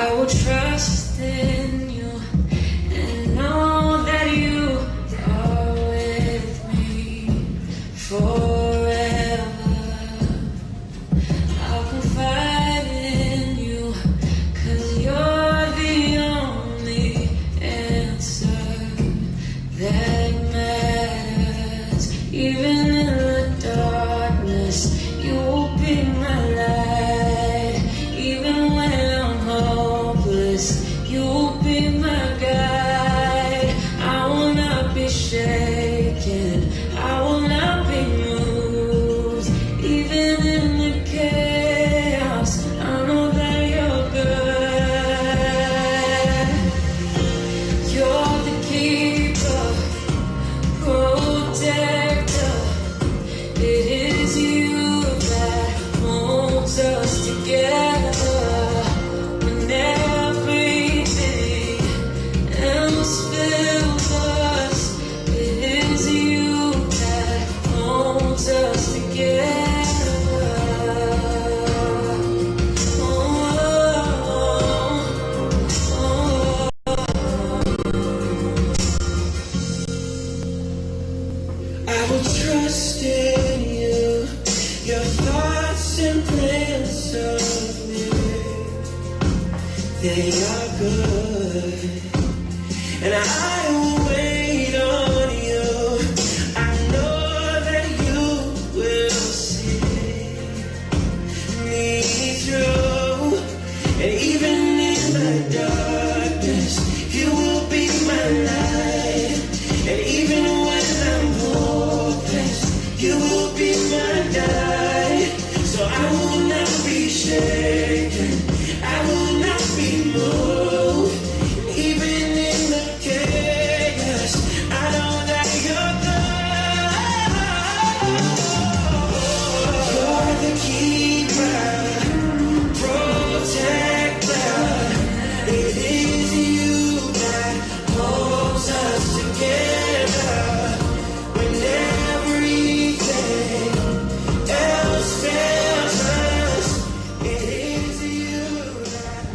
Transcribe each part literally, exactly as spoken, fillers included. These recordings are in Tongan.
I will trust in you and know that you are with me forever. I'll confide in you, 'cause you're the only answer that matters. Even in the darkness, you will be my light. Even when I'm hopeless, you will be my guide. I will not be shaken. I will not be moved. Even in the chaos, I know that you're good. You're the keeper, protector. It is you that holds us together when everything else fails us. It is you that holds us together. Oh, oh, oh. I will trust in you. Your thoughts and plans of me, they are good. And I will wait on you. I know that you will see me through. And even in the darkness, you will be my light. And even when I'm hopeless, you will be my guide. So I will not be shaken. I will not be moved. Even in the chaos, I know that you're good. You're the keeper, protector. It is you that holds us together when everything else fails us. It is you that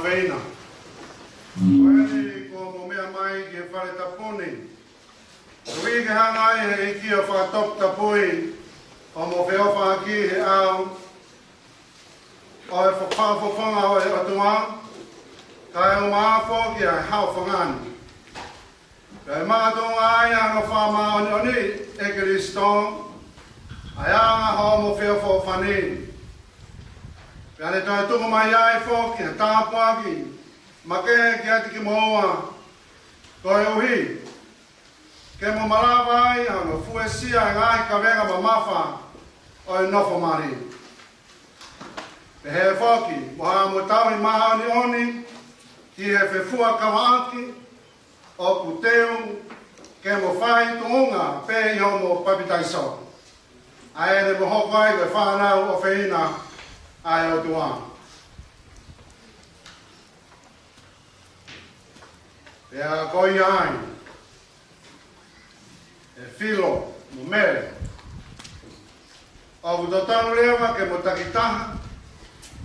Ina. Ko eni kuo mo meʻa mai ki he fale tapu ni, koeʻuhi ke hanga ʻe he ʻEiki ʻo fakatoputapui hoʻomo feʻofaʻaki he ʻao ʻo e fakafofonga ʻo e ʻOtua, kae ʻumaʻā foki ʻa e haʻofanga ni. Kae makatuʻunga ai ʻa hono fakamāʻoniʻoniʻi ʻe Kalaisi ʻa e anga hoʻomo feʻofoʻofani. Pea ne toe tuku mai ai foki ha tāpuaki makehe kiate kimoua, koeʻuhi ke mo malava ai ʻa hono fuesia ʻa e ngaahi kavenga mamafa ʻo e nofo mali. Pehē foki mo haʻamo tauhi māʻoniʻoni ki he fefuakavaʻaki ʻoku teu ke mo fai tuʻunga pē ʻi hoʻomo papitaiso, ʻa ē te mo hoko ai ko e fānau ʻofeina ʻa e ʻOtua. Pea ko ia ai, ʻe Filo mo Mele, ʻoku totonu leva ke mo takitaha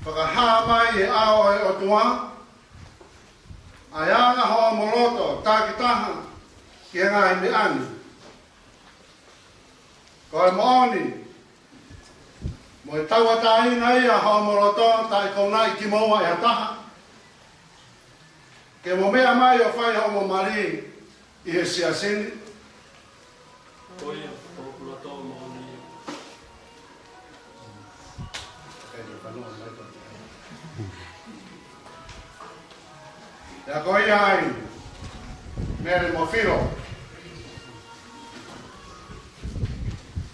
fakahā mai ʻi he ʻao ʻo e ʻOtua ʻa e anga hoʻomo loto takitaha ki he ngaahi meʻa ni. Ko e moʻoni, mo e tauʻatāina ia hoʻomo loto taʻe kounaʻi kimoua ʻe ha taha, ke mo meʻa mai ʻo fai hoʻomo mali ʻi he siasi ni. Ko ia, ko hoku loto moʻoni ia. Pea ko ia ai, Mele mo Filo,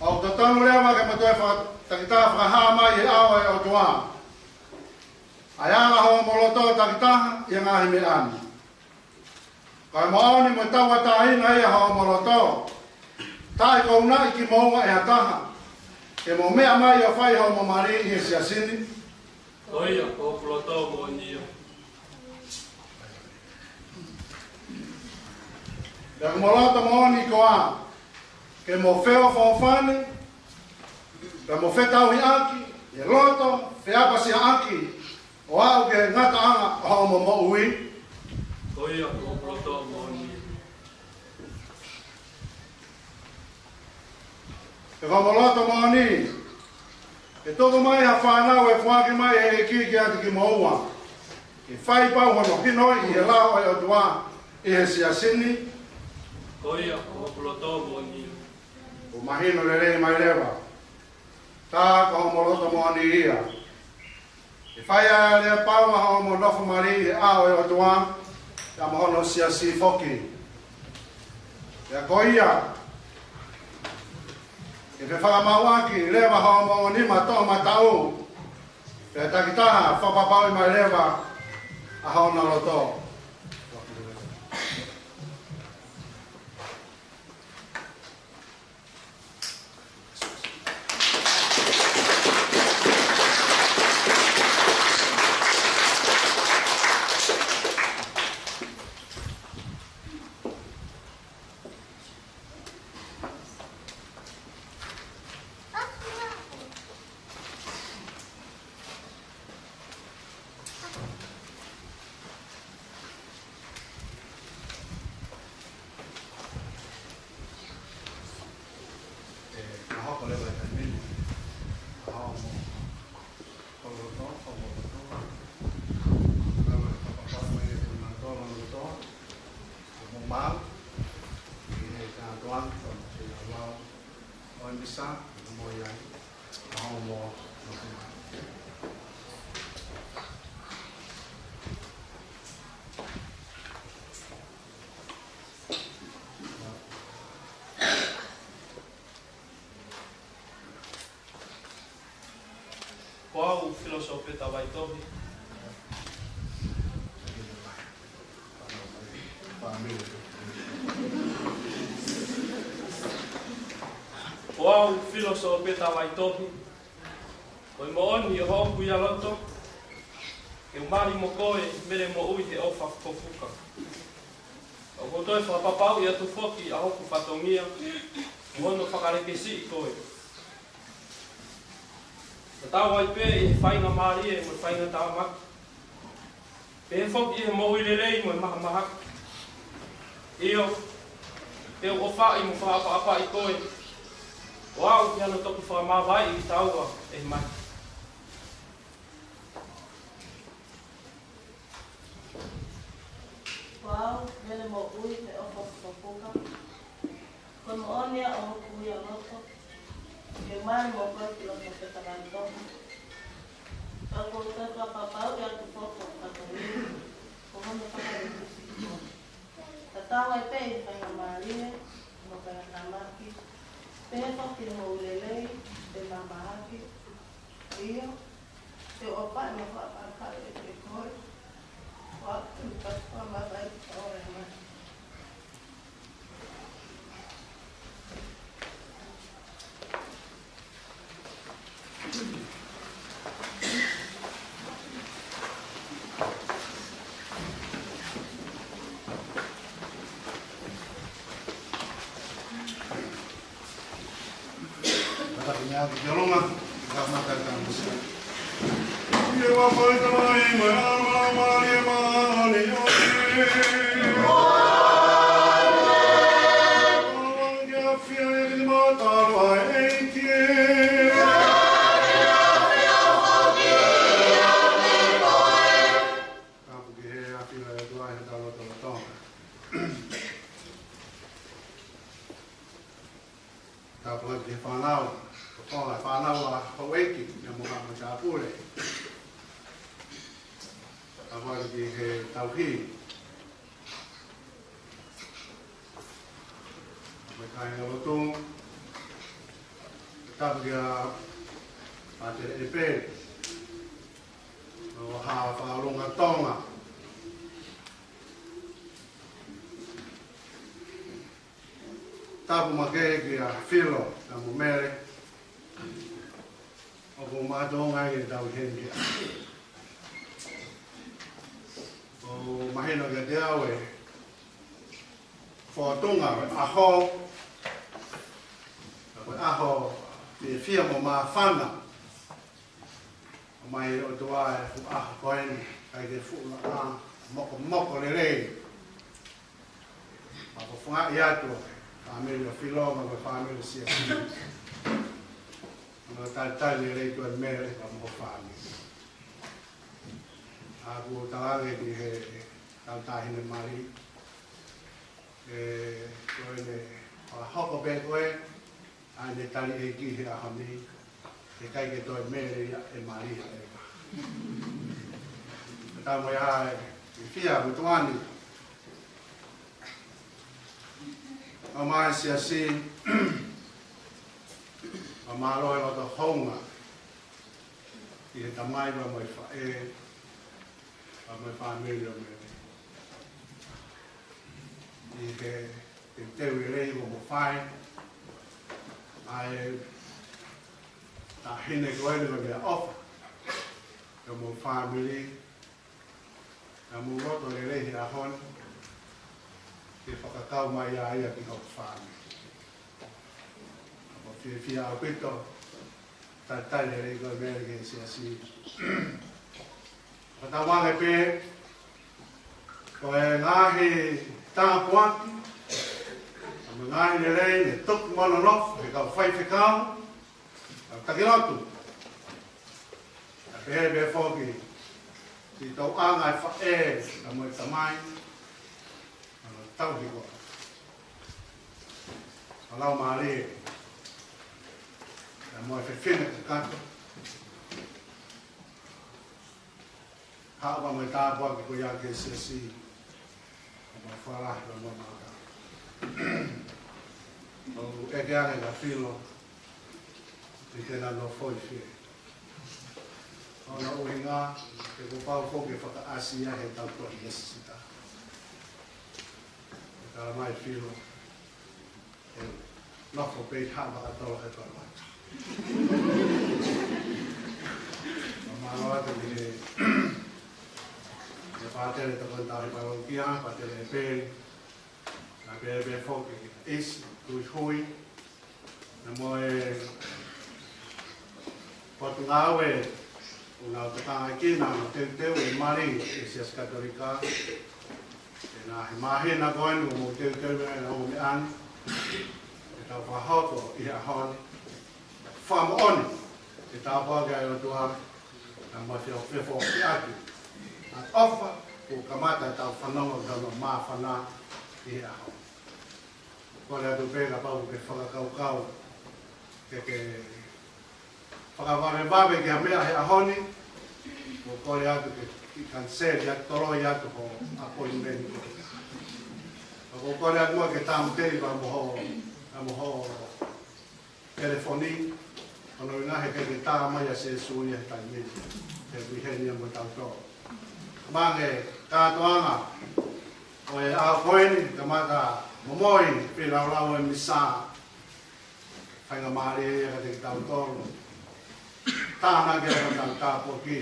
ʻoku totonu leva ke mo toe faka-, takitaha fakahā mai ʻi he ʻao ʻo e ʻOtua ʻa e anga hoʻomo loto takitaha ʻi he ngaahi meʻa ni. Ko e moʻoni mo e tauʻatāina ia hoʻomo loto taʻe kounaʻi kimoua ʻe ha taha, ke mo meʻa mai ʻo fai hoʻomo mali ʻi he siasi ni. Ko ia, ko hoku loto moʻoni ia. Pea ʻoku mo loto moʻoni koā ke mo feʻofoʻofani, pea mo fetauhiʻaki ʻi he loto feʻapasiaʻaki ʻo aʻu ki he ngataʻanga ʻo hoʻomo moʻui? Ko ia, ko hoku loto moʻoni. Pea ʻoku mo loto moʻoni ke tuku mai ha fānau ʻe foaki mai ʻe he ʻEiki kiate kimoua, ke fai pau hono hinoʻi ʻi he lao ʻo e ʻOtua ʻi he siasi ni? Ko ia, ko hoku loto moʻoni. ʻOku mahino lelei mai leva, tā ko hoʻomo loto moʻoni ia. ʻE fai ʻa e lea pau ʻa hoʻomo nofo mali ʻi he ʻao ʻo e ʻOtua, pea mo hono siasi foki. Pea ko ia, ke fefakamāuʻaki leva hoʻomo nima toʻomataʻu, pea takitaha fakapapauʻi mai leva ʻa hono loto. ʻE, ka hoko leva e taimi ni, ka hoko mo, ko loto, ko loto, ka lava e papapau mai e tuna to, loto, ko mo mau, ʻi he kātoanga, ko mo te ia wau, ʻo e misa, ko mo ia, ka hoko mo, mo te ia. Ko au Filo Sopeta Vaitohi. Ko au Filo Sopeta Vaitohi. Ko e moʻoni ʻo hoku ia loto, ke u mali mo koe, Mele moʻui he ʻofa fukofuka. ʻOku ou toe fakapapauʻi atu foki ʻa hoku fatongia, mo hono fakalekesiʻi koe. Tatau ai pē ʻi he faingamālie mo e faingatāmaki. Pehē foki ʻi he moʻui lelei mo e mahamahaki. ʻIo, te u ʻofaʻi mo fakaʻapaʻapaʻi koe, ʻo aʻu ki hano toki fakamāvaeʻi kitaua ʻe he mate. Ko au, Mele Moʻui Feʻofoʻofuka, ko e moʻoni ia ʻo hoku ui ʻa loto, ke u mali mo koe ki loto pē ka nai tohu. Ka ʻoku ou toe fakapapauʻi atu foki ʻoku kātaki, ko hono fakaʻeiki. Tatau ai pē ʻi he faingamālie mo e faingatāmaki, pehē foki ʻi he moʻui lelei mo e mahamahaki. ʻIo, te u ʻofaʻi mo fakaʻapaʻapaʻi ʻe koe, ʻo aʻu ki hano toki fakamāvaeʻi kitaua ʻe he mate. Tapu ki he ʻafio ʻa e ʻOtua ʻi hotau lotolotonga. Tapu ki he fānau, ko e fānau ʻa houʻeiki, ʻa e moka mo e tāpule. Tapu ki he tauhi. Mo e kāingalotu. Tapu kia Pātele ʻEpeli. ʻO ha fakalonga Tonga. Tapu makehe kia Filo, kia mo Mele. ʻOku mātuʻaki ʻetau heni. ʻOku mahino kiate au e fōtunga ʻo e ʻaho. Ko e ʻaho fiefia mo māfana. ʻOmai ʻe he ʻOtua e fuʻu ʻaho ko eni, kae ke fuʻu laʻā, mokomoko lelei. Mou fakaʻapaʻapaʻi atu, fāmili ʻo Filo, mo e fāmili Siasi. Mo e talitali lelei ʻa Mele, mo e fāmili. ʻOku ou talaange ki he tauhi taʻahine mali. ʻE, ko ʻene fakahoko pē ko ē, ʻa ʻene tali ʻeiki he ʻaho ni, ʻe ʻikai ke toe Mele ia ʻe Malia ē. Ka tau mo ia ʻe, ʻe fia mo tuani. ʻOmai Siasi, ʻo mālō e loto hounga, ʻi he tamai mo e faʻē, mo e fāmili ʻo Mele. ʻI he teuteu lelei ʻoku mou fai, ʻa e taʻahine ko eni ʻoku mou ʻofa, ʻa mo e fāmili, ʻa mo e loto lelei he ʻaho ni, ke fakakau mai ai ia ki hoku fāmili. ʻOku ou fiefia ʻaupito, talitali lelei ko ē Mele ki he Siasi. Fakatauange pē, ko e ngaahi tāpuaki, mo e ngaahi lelei, ne toki mo nonofo, he kau faifekau, kau taki lotu. Ka pehē pē foki, ki he tauʻanga ʻa e faʻē, ʻa mo e tamai, ʻa mo e tauhi ko ē. ʻA e laumālie, ʻa mo e fefine kakato. Haʻu ʻa mo e tāpuaki ko ia ki he Siasi, ʻa mo e fala, ʻa mo e maka. ʻOku ʻeke ange kia Filo, ʻi heʻene nofo ʻi fē. ʻO hono ʻuhinga, he kuo pau foki ke fakaʻasi ia he tau ko eni Siasi ta. ʻE tala mai Filo, ʻe nofo pē ha makatolo he tolo atu. Mālō atu ki he, ki he pātele tokoni tauhi palokia, Pātele ʻEpeli, ʻa pehē pē foki ʻEsi Tuihui, ʻa mo e Potungāue ʻOku nau tokanga ki he ngaahi teuteu ʻa e mali ʻa e Siasi Katolika. Pea ʻi he māhina ko eni ʻoku mou teuteu ai ʻa e ngaahi meʻa ni, ke tau fakahoko ʻi he ʻaho ni. Fakamoʻoni ke tāpuakiʻi ʻe he ʻOtua, pea mo e fefoakiʻaki ʻa e ʻofa kuo kamata ʻetau fanongo ki hono māfana ʻi he ʻaho ni. Kole atu pē kapau ʻoku ke fakakaukau ke ke fakavalevale ki ha meʻa he ʻaho ni, ʻoku kole atu ke ke kaniseli atu, toloi atu ho appointment. ʻOku kole atu muʻa ke tāmateʻi pea mo ho, pea mo ho telefoni, ko hono ʻuhinga he ʻikai ke tā mai ʻa Sīsū ia he taimi ni, he ʻoku ʻi heni ia mo tautolu. Hangē ko e kātoanga ʻo e ʻaho ko eni, kamata momoi, feilaulau e misa, faingamālie ia kiate kitautolu. Tānaki ʻa hotau tāpuaki,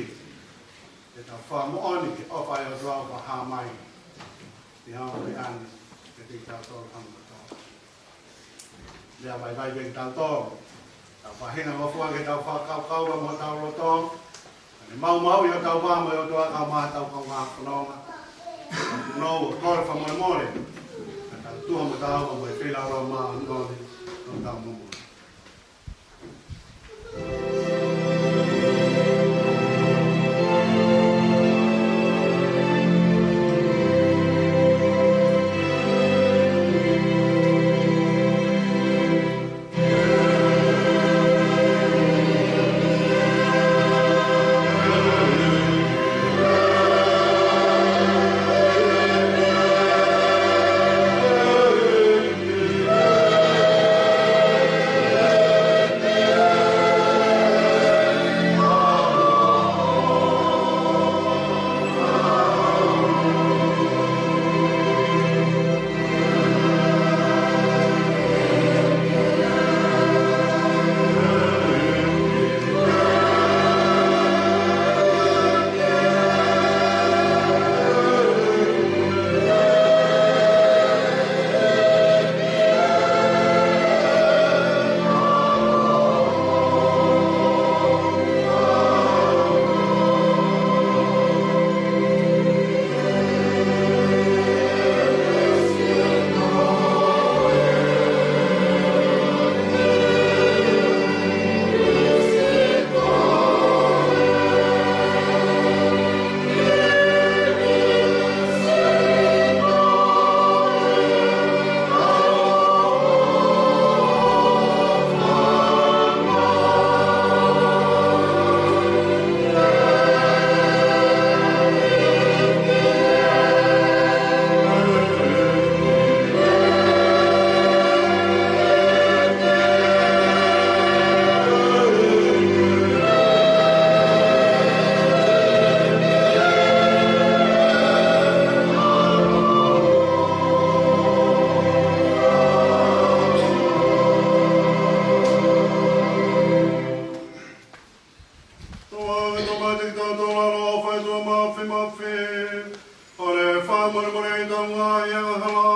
ke tau fakamoʻoni ki he ʻofa ʻa e ʻOtua ʻoku hā mai ʻi he ʻaho ni kiate kitautolu hangatonu. Meʻa vaivai pē kitautolu. Tau faʻahinga ngofua ke tau fakakaukau mo hotau loto. Ke ne maumauʻi hotau vā mo e ʻOtua kae ʻumaʻā hotau kaungā fononga. Nau kole fakamolemole. Ka tau tuʻu mo tau mo e feilaulau māʻoniʻoni. Tau tau mo mo. Tokanga, tokanga, tokanga, tokanga, ʻofa, ʻOtua Māfimafi. ʻOku ne fakamolemoleʻi ʻetau ngaahi angahala,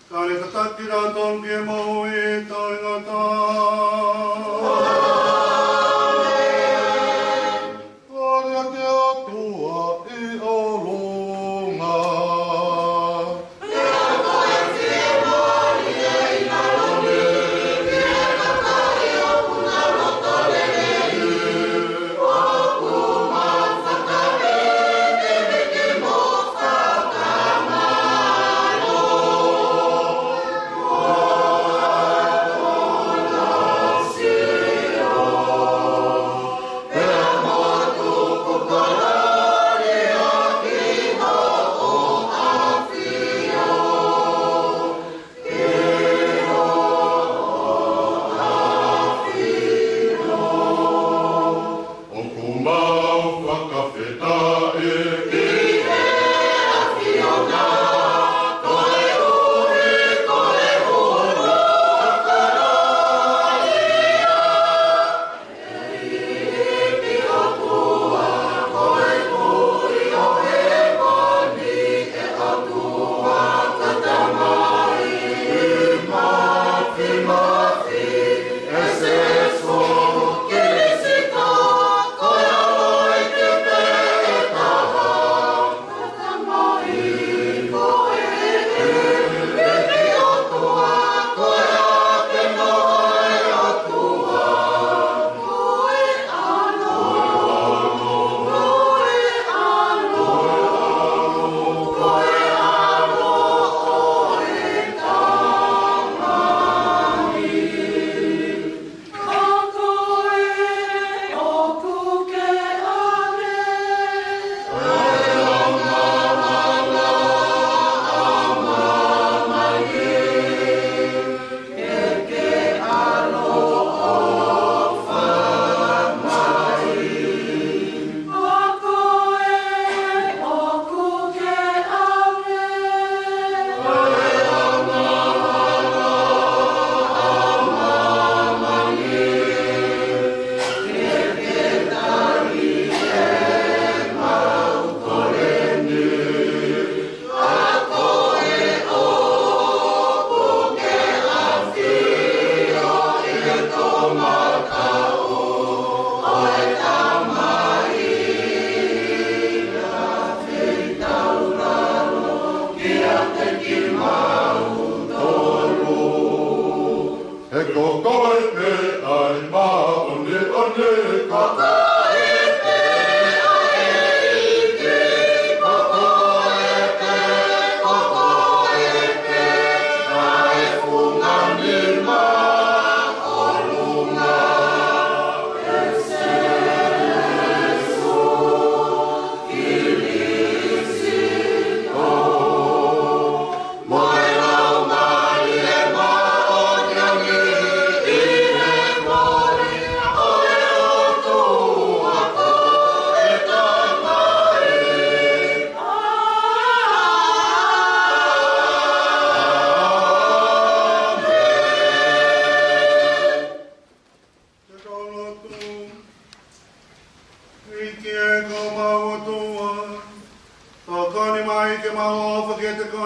ka ne tataki kitautolu ki he moʻui taʻengata. ʻĀmeni. ʻOfa ki he ʻOtua ʻi ʻolunga.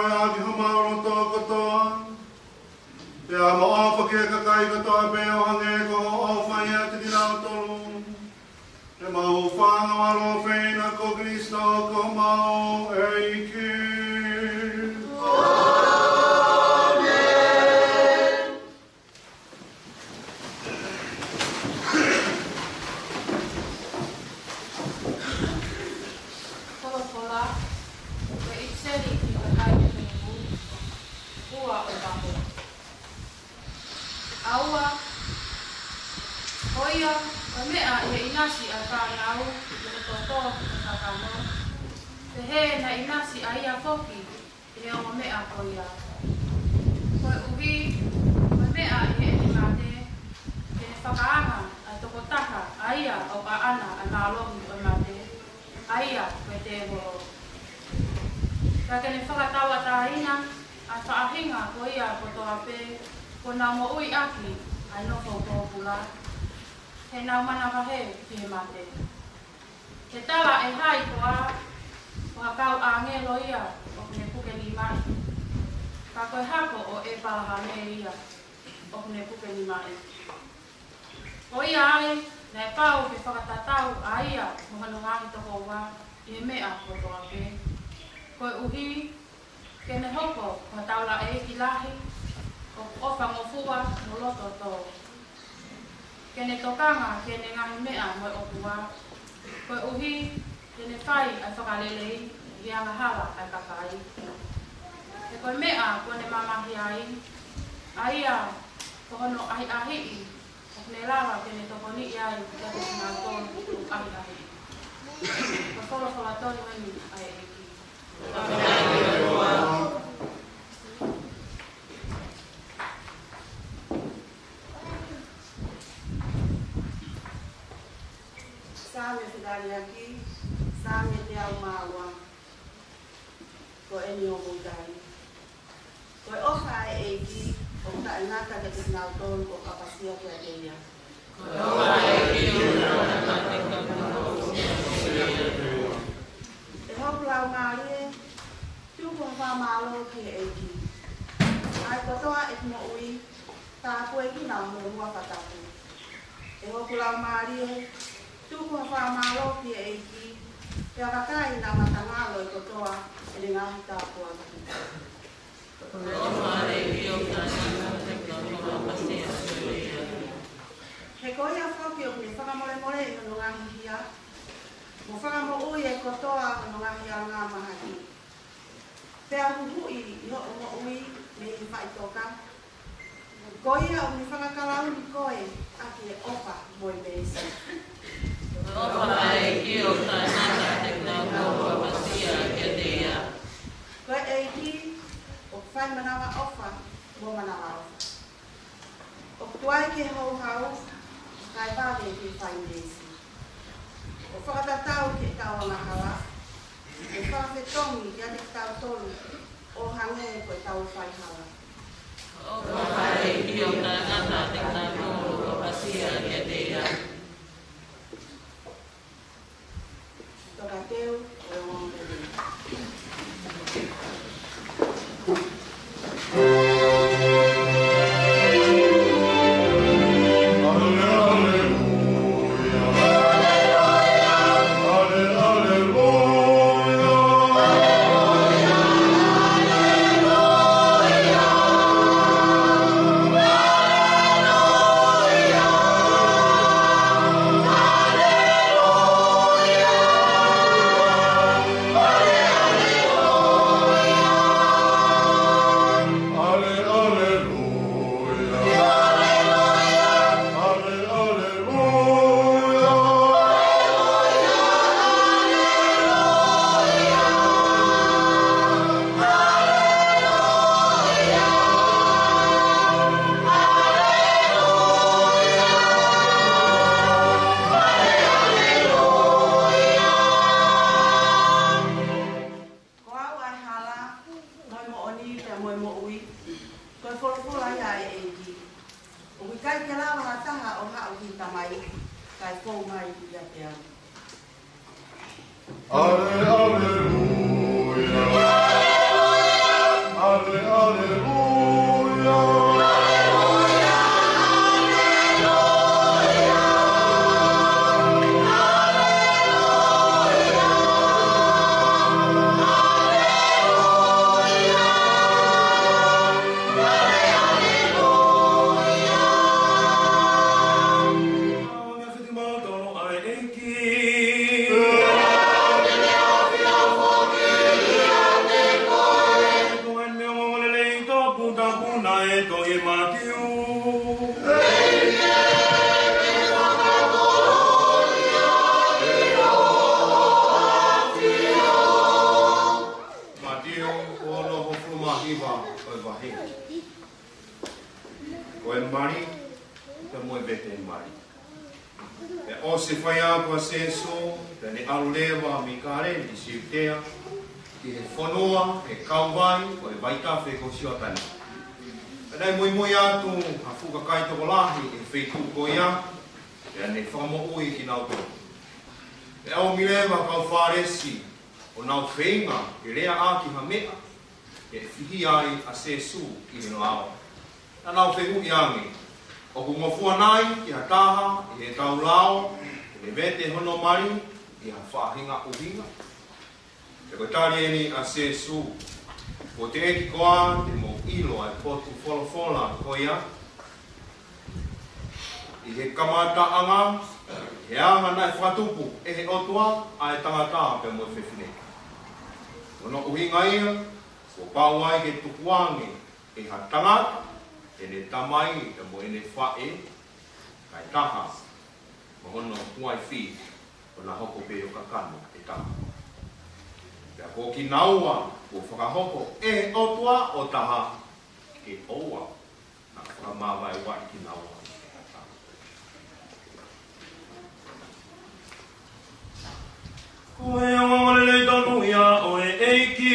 ʻaki homau loto kotoa, pea mo ʻofa ki he kakai kotoa pē ʻo hangē ko hoʻo ʻofa ʻiate kinautolu. Ke mau hūfanga ʻo ʻaloʻofa ʻia Kalaisi ko homau ʻEiki. Folofola, ko e ʻipiseli ki he kakai ʻi Filipai, ua ʻo e vahe. ʻA ua, ko ia, ko e meʻa ʻi he ʻinasi ʻa e fānau, ʻi he toto, ʻi he kakano, pehē naʻe ʻinasi ʻa ia foki ʻi he ongo meʻa ko ia. Koeʻuhi, ko e meʻa ʻi heʻene mate, ke ne fakaanga ʻa e tokotaha ʻa ia ʻoku ʻaʻana ʻa e mālohi ʻo e mate, ʻa ia ko e tēvolo. Ka ke ne fakatauʻatāina ʻa e faʻahinga ko ia kotoa pē kuo nau moʻui ʻaki ʻa e nofo pōpula, heʻenau manavahē ki he mate. He tala ʻe hai koā, ko ha kau ʻāngelo ia ʻoku ne puke nimaʻi, ka ko e hako ʻo ʻĒpalahame ia ʻoku ne puke nimaʻi. Ko ia ai, naʻe pau ke fakatatau ʻa ia mo hono ngaahi tokoua ʻi he meʻa kotoa pē, koeʻuhi ke ne hoko ko ha taulaʻeiki lahi, ʻoku ʻofa ngofua mo loto tō. Ke ne tokanga ki heʻene ngaahi meʻa mo e ʻOtua, koeʻuhi ke ne fai ʻa e fakalelei ʻi he angahala ʻa e kakai. He ko e meʻa kuo ne mamahi ai, ʻa ia ko hono ʻahiʻahiʻi, ʻoku ne lava ke ne tokoniʻi ai ʻa kinautolu ʻoku ʻahiʻahiʻi. Ko e folofola tonu eni ʻa e ʻEiki. Saame fitaliaki, Saame teau mā ua. Ko eni ʻoku tali. Ko e ʻofa ʻa e ʻEiki ʻoku taʻengata kiate kinautolu kuo ʻapasia kiate ia. ʻE hoku laumālie, tuku ha fakamālō ki he ʻEiki. ʻA e kotoa ʻeku moʻui, tāpuekina hono huafa tapu. ʻE hoku laumālie, tuku ha fakamālō ki he ʻEiki, pea vakai naʻa matangalo ʻi he kotoa ʻene ngaahi tāpuaki. He ko ia foki ʻoku ne fakamolemoleʻi hono ngaahi hia, mo fakamoʻui e kotoa hono ngaahi angamahaki. Pea huhuʻi ʻi hoʻo moʻui mei he faʻitoka. Ko ia ʻoku ne fakakalauni koe ʻaki e ʻofa mo e meesi. ʻOfa ʻa e ʻEiki ʻoku taʻengata kiate kinautolu ʻoku ʻapasia kiate ia. Ko e ʻEiki ʻoku fai manavaʻofa mo manavaʻofa. ʻOku tuai ki he houhau, kae vave ki he fai meesi. ʻOku fakatatau ki heʻetau angahala, ʻoku fakafetongi kiate kitautolu ʻo hangē ko ʻetau faihala. ʻOfa ʻa e ʻEiki ʻoku taʻengata kiate kinautolu ʻoku ʻapasia kiate ia. Tokateu, ʻo e ongo lelei. Ko au ʻa e hala, mo e moʻoni, pea mo e moʻui, ko e folofola ia ʻa e ʻEiki. ʻOku ʻikai ke lava ha taha ʻo haʻu ki he Tamai, kae fou mai kiate au. Ale, aleluia. Ko Sēsū, pea ne ʻalu leva mei Kāleli ki Siutea, ki he fonua ʻo e kauvai ʻo e vaitafe ko Sioatani. Pea naʻe muimui atu ha fuʻu kakai tokolahi ʻi he feituʻu ko ia, pea ne fakamoʻui kinautolu. Pea ʻomi leva ʻa e kau Fālesi ʻo nau feinga ke lea ʻaki ha meʻa ke fihia ai ʻa Sēsū ʻi he lao. Naʻa nau fehuʻi ange, ʻoku ngofua nai ki ha taha ʻi heʻetau lao ke ne vete hono mali ʻi ha faʻahinga ʻuhinga? Pea ko e tali eni ʻa Sēsū, kuo teʻeki koā te mou ʻilo ʻa e potu folofola ko ia? ʻI he kamataʻanga, he anga naʻe fakatupu ʻe he ʻOtua ʻa e tangata pea mo e fefine. Ko hono ʻuhinga ia, kuo pau ai ke tukuange ʻe ha tangata ʻene tamai pea mo ʻene faʻē, kae taha mo hono uaifi, ʻo na hoko pē ʻo kakano ʻe taha. Pea ko kinaua kuo fakahoko ʻe he ʻOtua ʻo taha, ke ʻoua naʻa fakamāvaevaeʻi kinaua ʻe ha taha. Ko e ongoongolelei tonu ia ʻo e ʻEiki.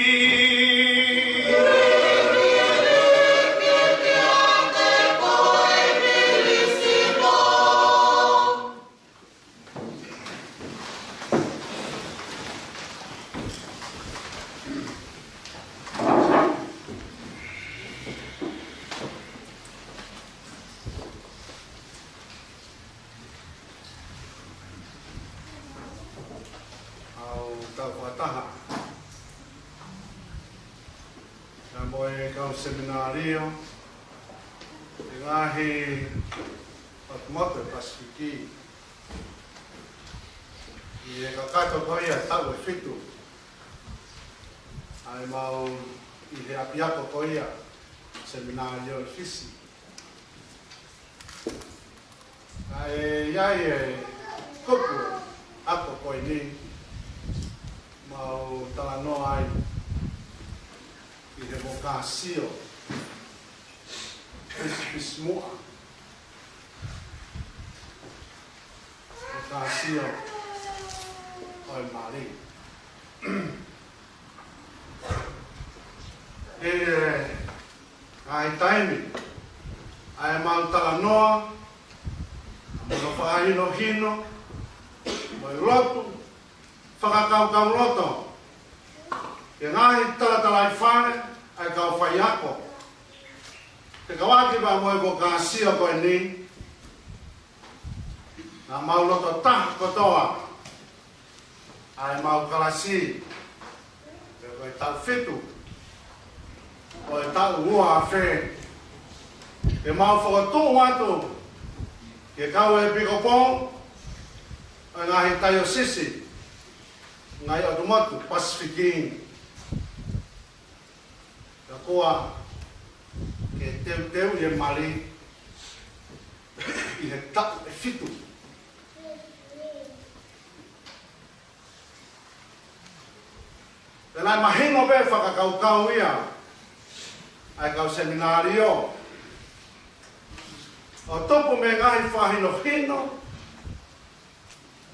ʻA ʻetau fakataha pea mo e kau seminalio ʻi he ngaahi ʻotu motu ʻo e Pasifiki, ʻi he kakato ko ia taʻu ʻe fitu ʻa ʻemau ʻi he ʻapiako ko ia seminalio ʻi Fisi. Naʻe ʻi ai e kupu ako ko eni mau talanoa ai ʻi he vokāsio, pisipisimuʻa, vokāsio ʻo e mali. ʻI he ngaahi taimi ʻa ʻemau talanoa, mo e fakahinohino, mo e lotu fakakaukau loto ki he ngaahi talatalaifale ʻa e kau faiako, fekauʻaki pea mo e vokāsio ko eni, naʻa mau loto taha kotoa ʻa ʻemau kalasi, pea ko e taʻu fitu ʻo e taʻu ua afe, ke mau fokotuʻu atu ki he kau ʻepikopō ʻo e ngaahi taiosisi, ngaahi ʻotu motu Pasifiki, ka kuo ke teuteuʻi e mali ʻi he taʻu ʻe fitu. Pea naʻe mahino pē fakakaukau ia ʻa e kau seminalio, ʻo tupu mei he ngaahi fakahinohino,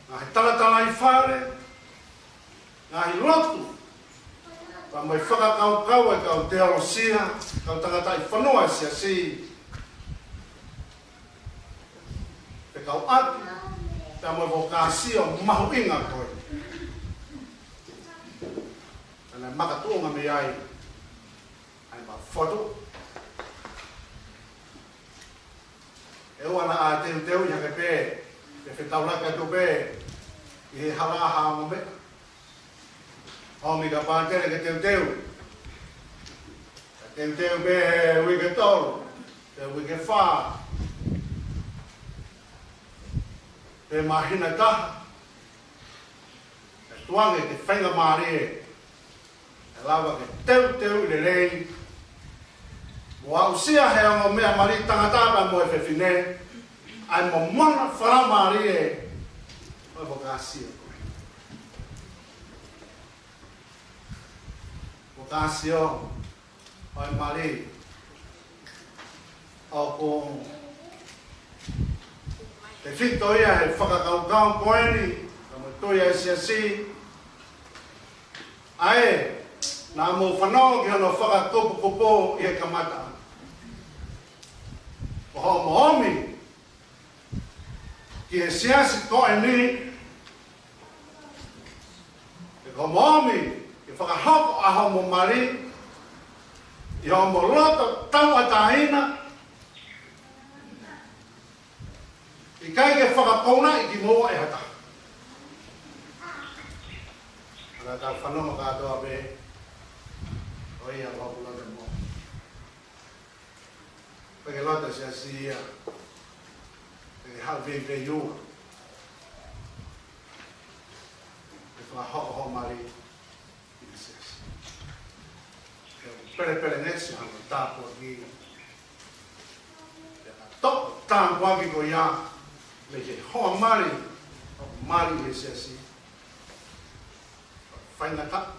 ngaahi talatalaifale, ngaahi lotu, pea mo e fakakaukau ʻa e kau teolosia, kau tangataʻi fonua ʻa e siasi, fekauʻaki pea mo e vokāsio mahuʻinga ko ē. Naʻe makatuʻunga mei ai ʻa ʻemau fokotuʻu. ʻE ʻoua naʻa teuteuʻi hake pē, ke fetaulaki atu pē ʻi he hala ha ongo meʻa. ʻOmi kia Pātele ke teuteu. Ka teuteu pē he uike tolu, he uike fā, pe māhina ʻe taha, kae tukuange ke faingamālie ʻe lava ke teuteu lelei mo aʻusia he ongo meʻamali tangata pea mo e fefine ʻa e momona faingamālie ʻo e vokāsio ko ē. Vokāsio ʻo e mali ʻoku Tefito ia he fakakaukau ko eni, ka mo toi ai siasi. ʻA ē, naʻa mou fanongo ki hono fakakupukupu ʻi he kamata. Ko hoʻomo ʻomi ki he siasi ko eni, ʻe ko hoʻomo ʻomi ke fakahoko ʻa hoʻomo mali, ʻi hoʻomo loto tauʻatāina, ʻikai ke fakakounaʻi kimoua ʻe ha taha. Ana tau fanongo kātoa pē, ʻo ia ʻoku loto mo. Pea ke loto siasi ia, pea ke haʻu pē pē ua. Ke fakahoko hoʻo mali ʻi he siasi. Ke pelepelengesi hano tāpuaki. Pea ka toʻo tāpuaki ko ia, mei he hoʻo mali, hoʻo mali ʻi he siasi. Faingataʻa,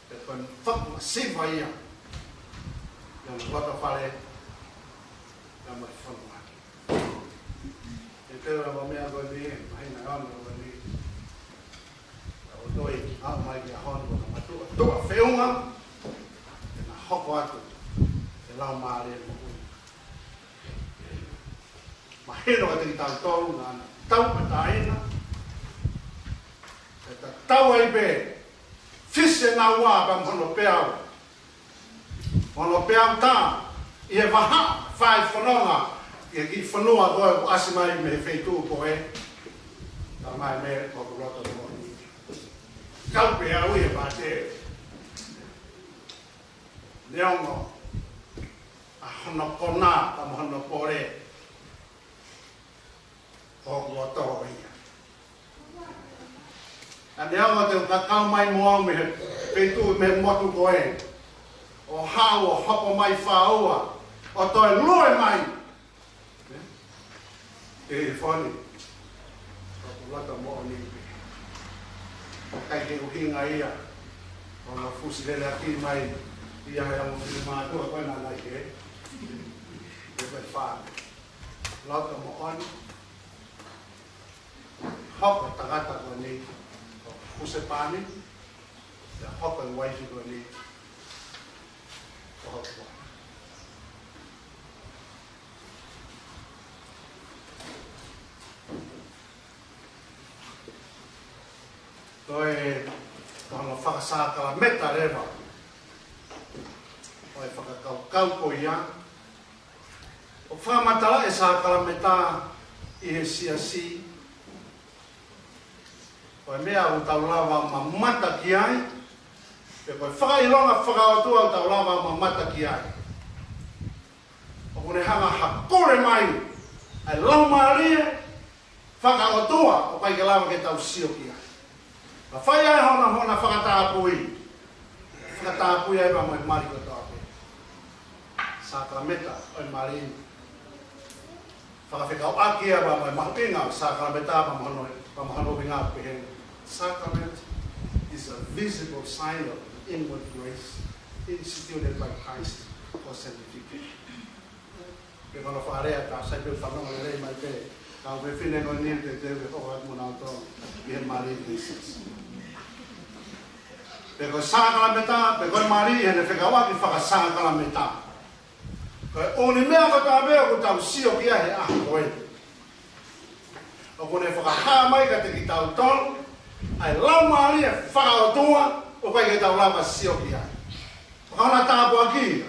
pea ko e fakamasiva ia. Ia na lota fale, ia mai fonua. ʻE te ua mo meʻa ko eni, mahina ono ko eni. ʻO toe aʻu mai ki he ʻaho ni, ko e matuʻotuʻa feʻunga, ʻe na hoko atu, ʻe lau mālie mo ui. Mahino kiate kitautolu naʻa na tauʻatāina, ʻe tatau ai pē, fisi ʻe naua pea mo hono peau. Hono peau tā, ʻi he vahaʻa, fai fononga, ʻi he kiʻi fonua ko ē ʻoku ʻasi mai mei he feituʻu ko ē. Tala mai mei he ʻoku loto mo ni. Kau peau ʻi he pate. Neongo, ʻa hono konā, pea mo hono pole. ʻOku loto ia. ʻA neongo te u kakau mai mo au mei he feituʻu mei he motu ko ē. ʻO haʻu ʻo hoko mai fāua. ʻO toe lue mai. ʻE foni. ʻOku loto mo ni. ʻIkai ke ʻuhinga ia. ʻO na fusi lele aki mai. Ia he amo fili mātua ko ē naʻa nai ke. ʻE fai fā. Loto mo ni. Hoko e tangata ko eni, ko Husepani, pea hoko e uaifi ko eni, ko Hokua. Ko e, ko hono fakasākalameta leva, ko e fakakaukau ko ia, ʻo fakamatalaʻi e sākalameta ʻi he siasi, ko e meʻa ʻoku tau lava mamata ki ai, pe ko e fakaʻilonga fakaʻotua ʻoku tau lava mamata ki ai. ʻOku ne hanga ʻo hakule mai ʻa e laumālie fakaʻotua ʻoku ʻikai ke lava ke tau sio ki ai. Ka fai ai hona, hona fakatapui. Fakatapui ai pea mo e mali kotoa pē. Sākalameta ʻo e mali. Fakafekauʻaki ia pea mo e mahuʻinga ʻo e sākalameta pea mo hono, pea mo hono ʻuhinga pehē ni. Sacrament is a visible sign of the inward grace instituted by Christ for sanctification. Pe ko hono fakalea ka sai pē fanongo lelei mai pē. Ka ʻoku fefine ko eni te te ke hoko atu mo nautolu ʻi he mali ʻi he siasi. Pe ko e sākalameta, pe ko e mali, ʻene fekauʻaki fakasākalameta. Ko e ʻū meʻa kotoa pē ʻoku tau sio ki ai he ʻaho ko ē. ʻOku ne fakahā mai kiate kitautolu ʻa e laumālie fakaʻotua ʻoku ʻikai ke tau lava sio ki ai. Ko hono tāpuaki.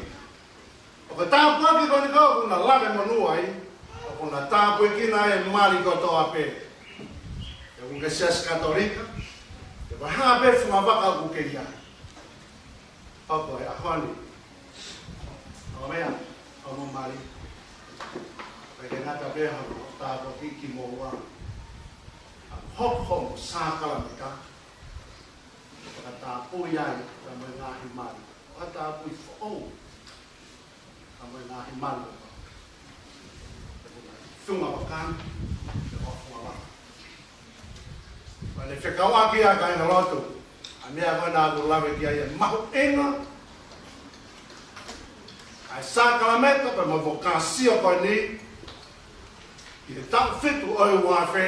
ʻOku tāpuaki ko eni ka ʻoku na lave monū ai, ʻoku na tāpuekina e mali kotoa pē. ʻOku ke siasi Katolika, pe ko e hā pē funga vaka ʻoku ke ʻi ai. ʻOku ʻi he ʻaho ni. ʻO meʻa, ʻo mo mali. Pea ke ngata pē hono tāpuaki kimoua. ʻA hoko mo sākalameta. Fakatapui ai, pea mo e ngaahi mali. ʻA tāpui foʻou. Ka mo e ngaahi mali. Funga vaka, ʻo funga vaka. Pea ne fekauʻaki ʻa e kāingalotu. ʻA e meʻa ko ē naʻa ku lave ki ai ʻa e mahuʻinga. ʻA e sākalameta pea mo e vokāsio ko eni. ʻi he taʻu fitu ʻo e uafe,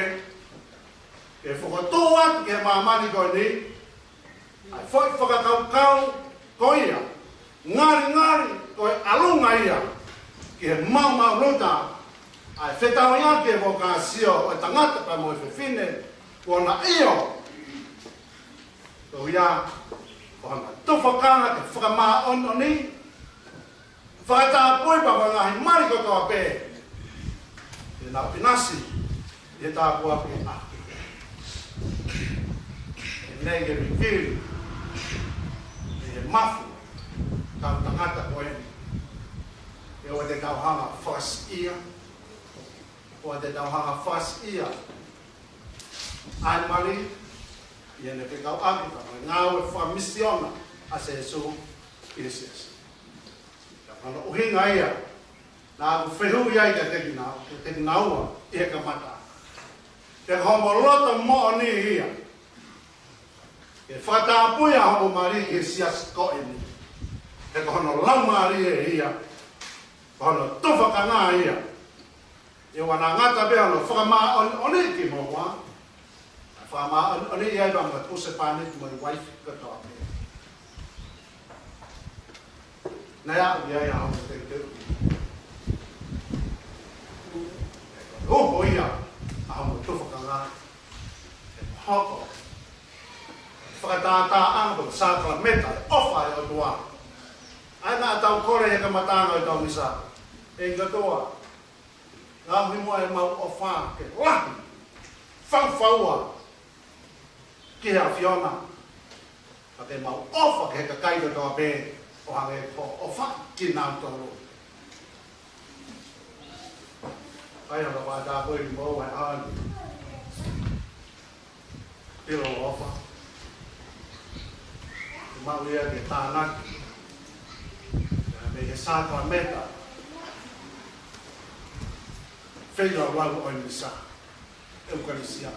ke fokotuʻu atu ki he māmani ko eni ʻa e foʻi fakakaukau ko ia, ngalingali ko e ʻalunga ia ki he maumau luta ʻa e fetauhiʻaki e vokāsio ʻo e tangata pea mo e fefine, kuo na ʻio ko ia, ko hona tufakanga ke fakamāʻoniʻoni, fakatapui pea mo e ngaahi mali kotoa pē te nau ʻinasi ʻi he tāpuaki ʻa e ʻEiki. Ke ne ke vivili ʻi he mafu ʻetau tangata ko eni. ʻOua te tau hanga fakasiʻia, ʻoua te tau hanga fakasiʻia ʻa e mali ʻi heʻene fekauʻaki pea mo e ngāue fakamisiona ʻa Sīsū ʻi he siasi. Ko hono ʻuhinga ia naʻa ku fehuʻi ai kiate kinau-, kiate kinaua ʻi he kamata, pe ko homo loto moʻoni ia ke fakatapui ʻa homo mali ʻi he siasi ko eni, pe ko hono laumālie ia, ko hono tufakanga ia. ʻOua naʻa ngata pē hono fakamāʻoniʻoniʻi kimoua, fakamāʻoniʻoniʻi ai pea mo e husepāniti mo e uaifi kotoa pē. Naʻe aʻu ki ai ʻa hono teuteu. Ko e hoko ia ʻa hono tufakanga, ʻe hoko fakatātā ʻa e sākalamēniti ʻo e ʻofa ʻa e ʻOtua. ʻA ia naʻa tau kole he kamataʻanga ʻo ʻetau misa, ʻEiki ʻOtua, ngaohi muʻa ʻemau ʻofa ke lahi faufaua ki he ʻAfiona, pea ke mau ʻofa ki he kakai kotoa pē ʻo hangē ko hoʻo ʻofa kinautolu. Kae ʻoua ʻe tāpoi mo ʻoua ʻe ʻalu. Pilo ʻofa. Mau ia ke tānaki mei he sākalamēniti feilaulau ʻo e misa, ʻEukalisia.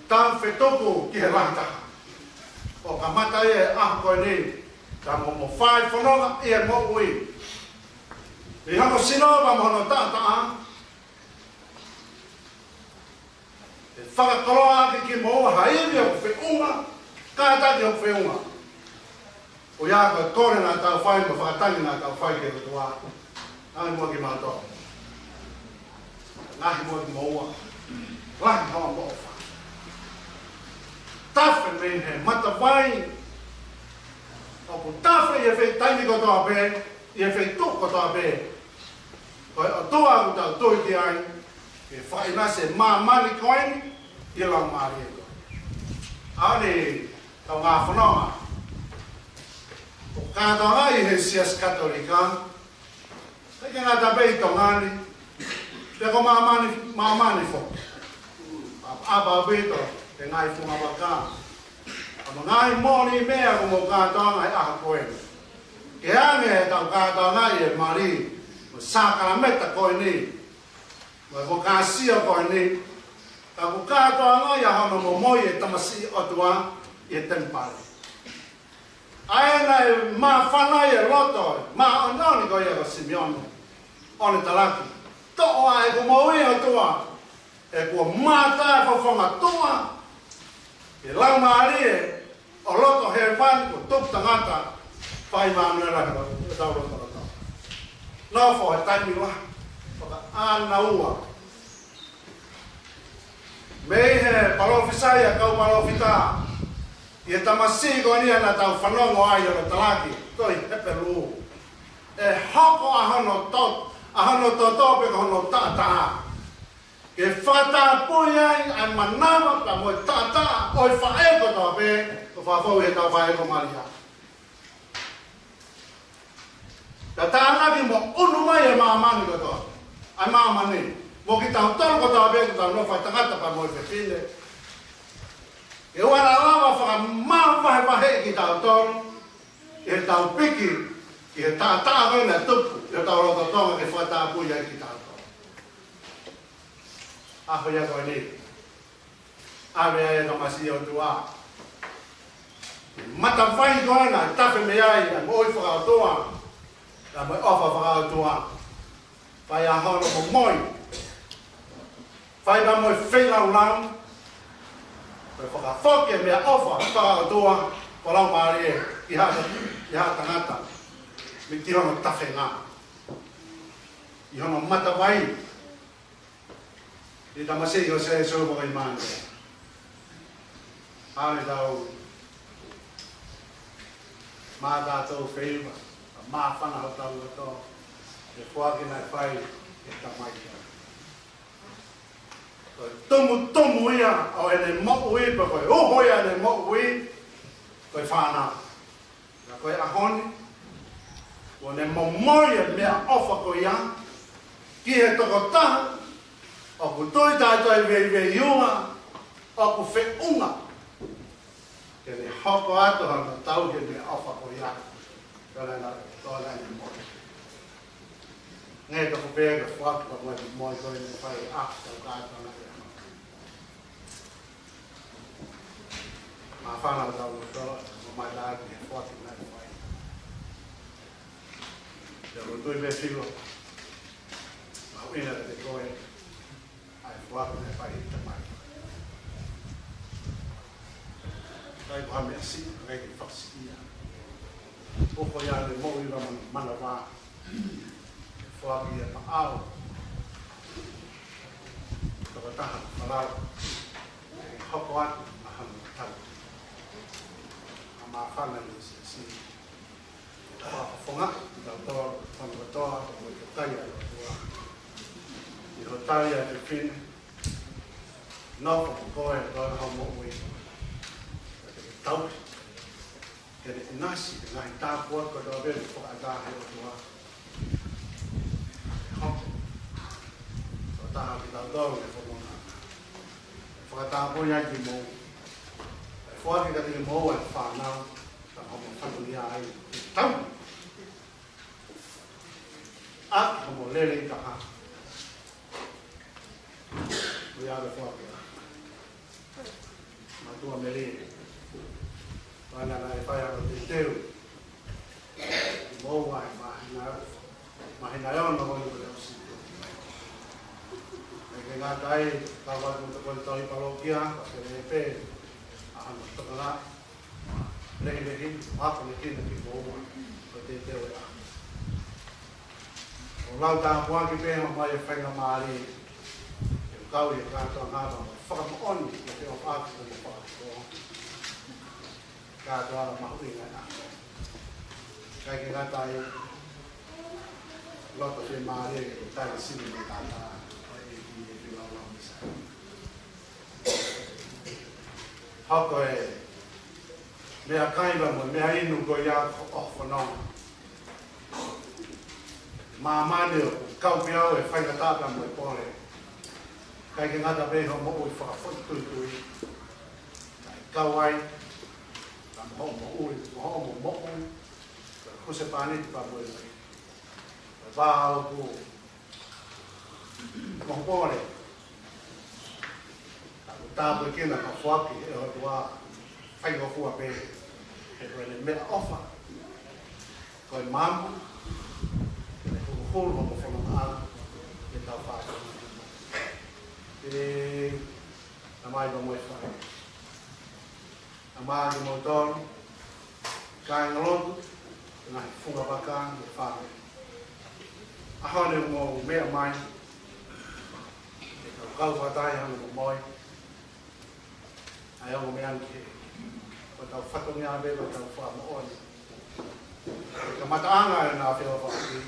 Tau fetuku ki he lahi taha. ʻO kamata ia he ʻaho ko eni, ka mo mo fai fononga ʻi he moʻui, ʻi hono sino pea mo hono taʻataʻa, ʻe fakakoloa ʻaki kimoua ha ivi ʻoku feʻunga, kātaki ʻoku feʻunga. ʻOku ʻi ai ko e kole naʻa tau fai, ko e fakatangi naʻa tau fai ki he ʻOtua. Ngaohi muʻa kimautolu. Ngaohi muʻa kimoua. Lahi hoʻomo ʻofa. Tafe mei he matavai ʻoku tafe ʻi he feituʻu taimi kotoa pē, ʻi he feituʻu kotoa pē. Ko e ʻOtua ʻoku tau tui ki ai, ke fakaʻinasi e māmani ko eni ʻi he laumālie ko ē. ʻA eni ʻetau ngaahi fononga ʻoku kātoangaʻi he Siasi Katolika, ʻikai ke ngata pē ʻi Tonga ni, pea ko māmani, māmani foki. ʻApaʻapa ʻaupito ki he ngaahi fungavaka, ʻa e ngaahi moʻoniʻi meʻa ʻoku mou kātoanga he ʻaho ko eni. Ke hangē ʻetau kātoangaʻi e mali mo e sākalamēniti ko eni, mo e vokāsio ko eni, ka ʻoku kātoangaʻi ʻa hono momoi e tamasiʻi ʻOtua ʻi he temipale. ʻA ia naʻe māfana ai e loto māʻoniʻoni ko ia ko Simione, ʻo ne talaki: Toʻo ʻa ʻeku moʻui, ʻOtua, he kuo mātā e fofonga tuʻa ʻi he laumālie, ʻo loto hēvani kuo tupu tangata, fai Mānuela ʻi hotau lotolotonga. Nofo he taimi lahi fakaʻānaua mei he palōfisai ʻa e kau palōfita ʻi he tamasiʻi ko eni naʻa tau fanongo ai ʻo ne talaki, tohi Hepelū. ʻE hoko ʻa hono to-, ʻa hono toto pe ko hono taʻataʻa ke fakatapui ai ʻa e manava pea mo e taʻataʻa ʻo e faʻē kotoa pē, ʻo fakafou ʻi heʻetau faʻē ko Malia. Pea tānaki mo ʻunu mai e māmani kotoa, ʻa e māmani, mo kitautolu kotoa pē ʻoku tau nofo ai, tangata pea mo e fefine. ʻOua naʻa lava fakamavahevaheʻi kitautolu ʻi heʻetau piki ki he taʻataʻa ko ē naʻe tupu ʻi hotau lotolotonga ke fakatapui ai kitautolu. ʻAho ia ko eni, ʻave ai e tamasiʻi ʻOtua. Matavai ko ē naʻe tafe mei ai ʻa e moʻui fakaʻotua, ʻa e moʻui ʻofa fakaʻotua. Fai ʻa hono momoi Fai pea mo e feilaulau, ko e fakafoki e meʻaʻofa fakaʻotua, ko e laumālie, ki ha, ki ha tangata, mei hono tafenga, ʻi hono matavai, ʻi he tamasiʻi ko Sēsū Moʻui Māʻoniʻoni. ʻA e tau mātā tau feiva, māfana hotau loto, he foaki naʻe fai ʻe he Tamai. Ko e tumutumu ia ʻo ʻene moʻui, pea ko e uho ia ʻene moʻui, ko e fānau. Ka ko e ʻaho ni, kuo ne momoi e meʻaʻofa ko ia ki he tokotaha ʻoku tui taʻetoeveiveiua, ʻoku feʻunga ke ne hoko atu hono tauhi e meʻaʻofa ko ia. Tōna na, tōna ʻene moʻui. Nge ka ko pē ka foaki pea mo e moʻui ko ē naʻe fai ʻa e tau kātoanga ia. Māfana hotau loto, mo mātā ki he foaki naʻe fai. Te u tui pē Filo, mahuʻinga kiate koe ʻa e foaki naʻe fai ʻe he Tamai. ʻIkai ko ha meʻa siʻi, ʻikai ke fakasiʻia. ʻOku ʻi ai ʻene moʻui ʻi he mana, manava. Foaki ia maʻau. Tokotaha falala. Hoko atu ʻa hono tau. ʻA e māfana ʻi he siasi. Fakafofongaʻi kitautolu, fanga kotoa, mo e kakai ʻa e ʻOtua. ʻI hoʻo tali ʻa e fefine, nofo mo koe, ʻo tau hau moʻui. Ka te ke tauhi. Ke ne ʻinasi, ke ngaahi tāpuaki kotoa pē, fakaʻatā he ʻOtua. Hoko. Ko e taha kitautolu, ne fononga. Fakatāpui ai kimoua. Foaki kiate kimoua e fānau. Ka homo fatongia ai. Tau. ʻAki homo lelei taha. Ko ia ke foaki. Mātuʻa Mele. Pea naʻe fai ʻa e teuteu. Kimoua he māhina, māhina ʻe ono ko eni kuo ʻosi. ʻIkai ke ngata ai, ka ʻoku ʻi ai mo e tokoni tauhi palokia, ka ke lele pē, ʻa hono tokanga. Lehilehi, ako ne kina kimoua, ko e teuteu ē. ʻO lau tāpuaki pē homai e faingamālie, ke kau ʻi he kātoanga mo fakamoʻoni, mo e ʻofa ʻaki ko e fakakō. Kātoanga mahuʻinga ē. ʻIkai ke ngata ai, loto fiemālie ke tali sini mo e tata, ʻo e ʻEiki ʻi he feilaulau misa. Hoko e meʻakai pea mo e meʻainu ko ia ʻo e fononga. Māmani ʻoku kau pē au he faingataʻa pea mo e pole. ʻIkai ke ngata pē hoʻo moʻui fakafoʻituitui. Kae kau ai, pea mo hoʻo moʻui, mo hoʻomo moʻui. Ko e husepāniti pea mo e moʻui. Ko e vā ʻoku mo pole. Ka ʻoku tāpuekina ka foaki ʻe he ʻOtua faingofua pē. He ko ʻene meʻaʻofa. Ko e maama. Ke ne huluhulu homo fononga. Ke tau fai. ʻE, Tamai pea mo e Faʻē. ʻAmā kimoutolu, kāingalotu, ngaahi funga vaka mo e fāmili. ʻAho ni ʻoku mou meʻa mai, ke tau kau fakataha ʻi hono momoi, ʻa e ongo meʻa ni ki he, ko hotau fatongia pē, ko hotau fakamoʻoni. Ko e kamataʻanga ʻo ʻena feʻofaʻaki,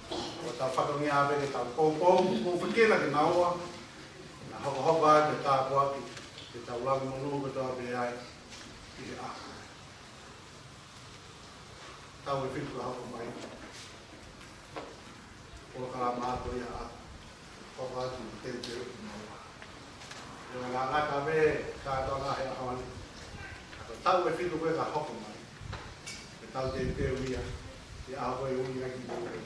ko hotau fatongia pē ke tau poupou, poupou fakela ke naua, naʻa hokohoko atu e tāpuaki, ke tau langa monū kotoa pē ai, ʻi he ʻaho. Taʻu ʻe fitu ka hoko mai. Polokalama ako ia ʻa, hoko atu teuteu ki maua. ʻE ngata pē kātoanga he ʻaho ni. Ka ko e taʻu ʻe fitu ko ē ka hoko mai. Ke tau teuteu ia, ʻi he ʻaho ko ē ʻe ui ai kimoutolu.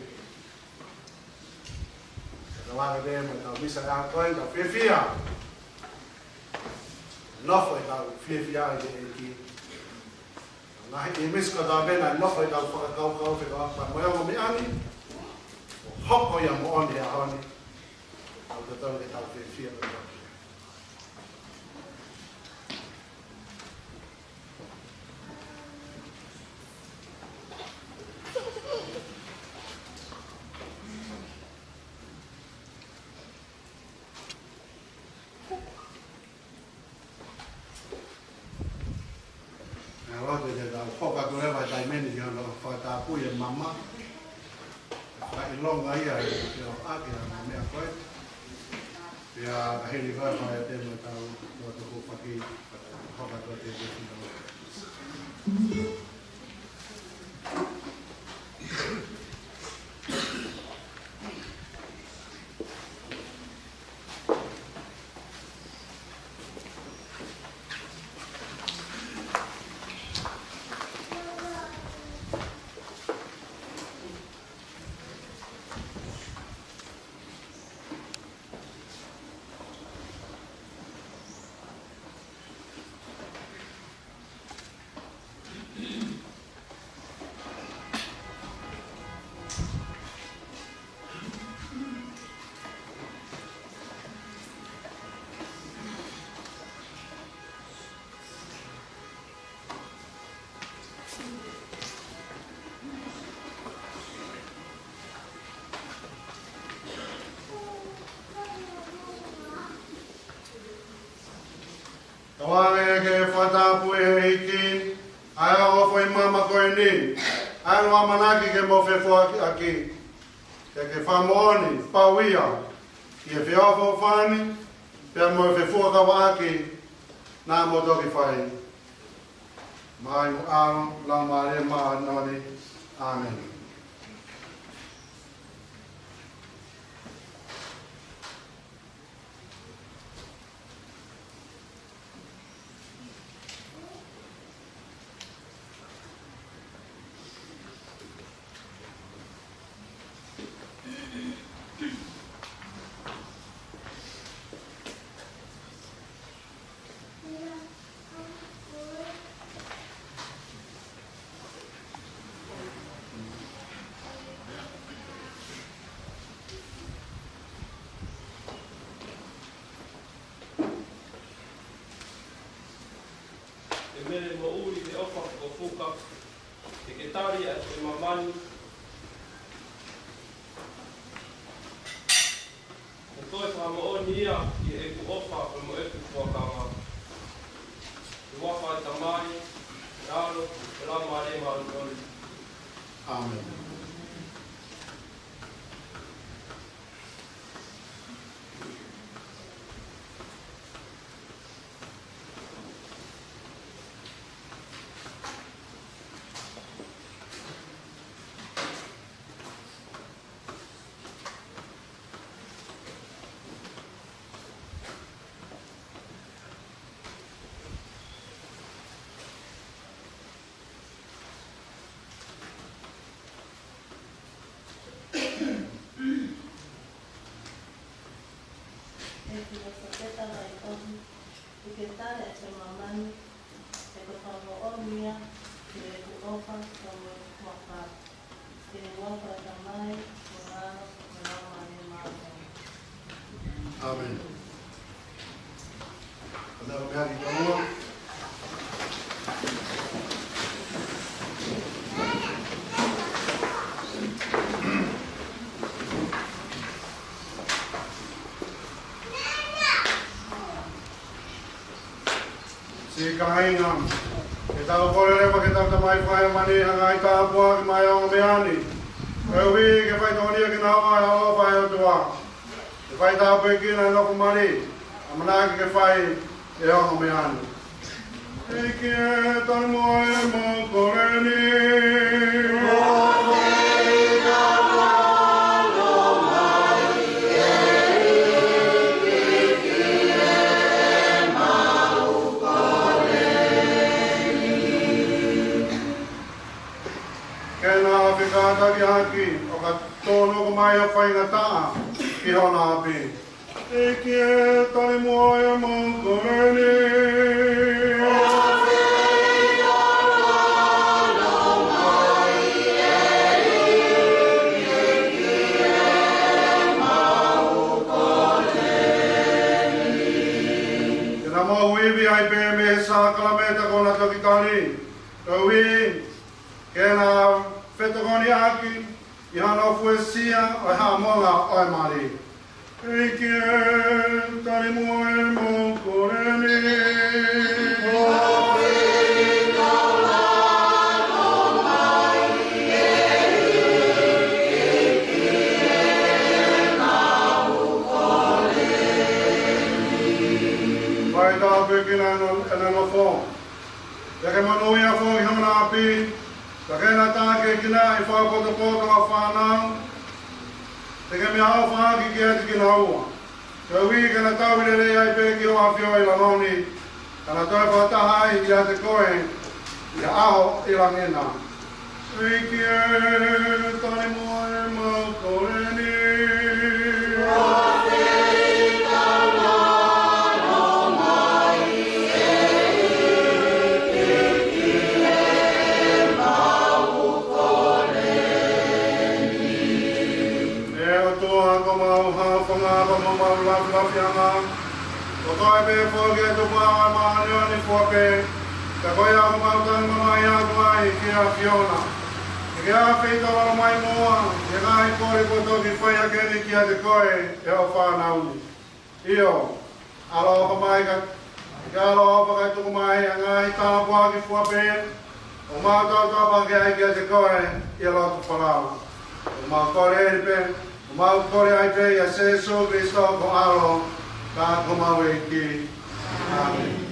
Ka tau ake pē mo ʻetau misa ʻa e ʻaho ko ē, tau fiefia. Nofo ʻetau fiefia ʻi he ʻEiki. Ngaahi ʻīmisi kotoa pē naʻe nofo ʻetau fakakaukau fekauʻaki pea mo e ongo meʻa ni. ʻO hoko ia moʻoni he ʻaho ni. Tau totonu ke tau fiefia. ʻOfa atu leva he taimi ni ki hono fakatapui e mama. Fakaʻilonga ia ʻi he feʻofaʻaki ʻa e ngaahi meʻa ko ē. Pea ka hili ko ē fai atu mo tau lotu hūfaki, hoko atu ʻa e tēpile. Tauange ke fakatapui ʻe he ʻEiki ʻa e ongo foʻi mama ko eni, ʻa ʻenau ʻamanaki ke mou fefoakiʻaki, ke ke fakamoʻoni pau ia ʻi he feʻofoʻofani pea mo e fefuakavaʻaki naʻa mou toki fai. Maʻa e ʻAlo, Laumālie Māʻoniʻoni. ʻĀmeni. ʻE Mele moʻui, ʻe ʻofa fakafuka, ke ke tali ʻa e mama ni. Ko e toe fakamoʻoni ia ʻi heʻeku ʻofa pea mo ʻeku fuakava. ʻI he huafa ʻo e Tamai, ʻAlo, Laumālie Māʻoniʻoni. ʻĀmeni. ʻEiki Sāpate Vaitohi, ke ke tali ʻa e mama ni, he ko e fakamoʻoni ia ʻi heʻeku ʻofa pea mo ʻeku fuakava. ʻI he huafa ʻo e Tamai, mo e ʻAlo, mo e Laumālie Māʻoniʻoni. ʻĀmeni. Ko e meʻa ki muʻa. Siʻi kāinga, ke tau kole leva ki heʻetau Tamai Fakahēvani ha ngaahi tāpuaki maʻa e ongo meʻa ni, koeʻuhi ke faitokoniʻi kinaua ʻe he ʻofa ʻa e ʻOtua. Ke fai tāpuekina ʻenau nofo mali, ʻamanaki ke fai ʻe he ongo meʻa ni. ʻEiki, tali muʻa ʻemau kole ni. Ke na fekātakiʻaki ʻo ka tōnounou mai ʻo faingataʻa ki hona ʻapi. ʻEiki, tali muʻa ʻemau kole ni. Ke na moʻui ivi ai pē mei he sākalamēniti ko hono toki tali, koeʻuhi ke na fetokoniʻaki ʻi hono fuesia ʻo e haʻamonga ʻo e mali. ʻEiki, tali muʻa ʻemau kole ni. Pea ke monūʻia foki ki hona ʻapi, pea ke na tākiekina ʻi he fakapotopoto ʻa e fānau, pea ke meʻaʻofa ʻaki kiate kinaua. Koeʻuhi ke na tauhi lelei ai pē ki hoʻo ʻafio ʻi langi ni, ka na toe fakataha ai ʻiate koe ʻi he ʻaho ʻi langi na. ʻEiki ē, tali muʻa ʻemau kole ni. ʻE ʻOtua, ko homau haofangaʻanga mo homau lafilafiʻanga, ko koe pē foki ʻe Tupu ʻa e māʻoniʻoni fua pē, ka ko ia ʻoku mau tali mamahi atu ai ki he ʻAfiona. Ke ke ʻafeʻi tōlalo mai muʻa ʻa e ngaahi kole kuo toki fai ʻaki eni kiate koe ʻe hoʻo fānau ni. ʻIo, ʻaloʻofa mai ka, ke ʻaloʻofa kae tuku mai ʻa e ngaahi tāpuaki fua pē ʻoku mau tautapa ki ai kiate koe ʻi he lotu folau. ʻOku mau kole eni pē, ʻoku mau kole ai pē ʻia Sīsū Kalaisi ko ho ʻAlo, ka ko homau ʻEiki. ʻĀmeni.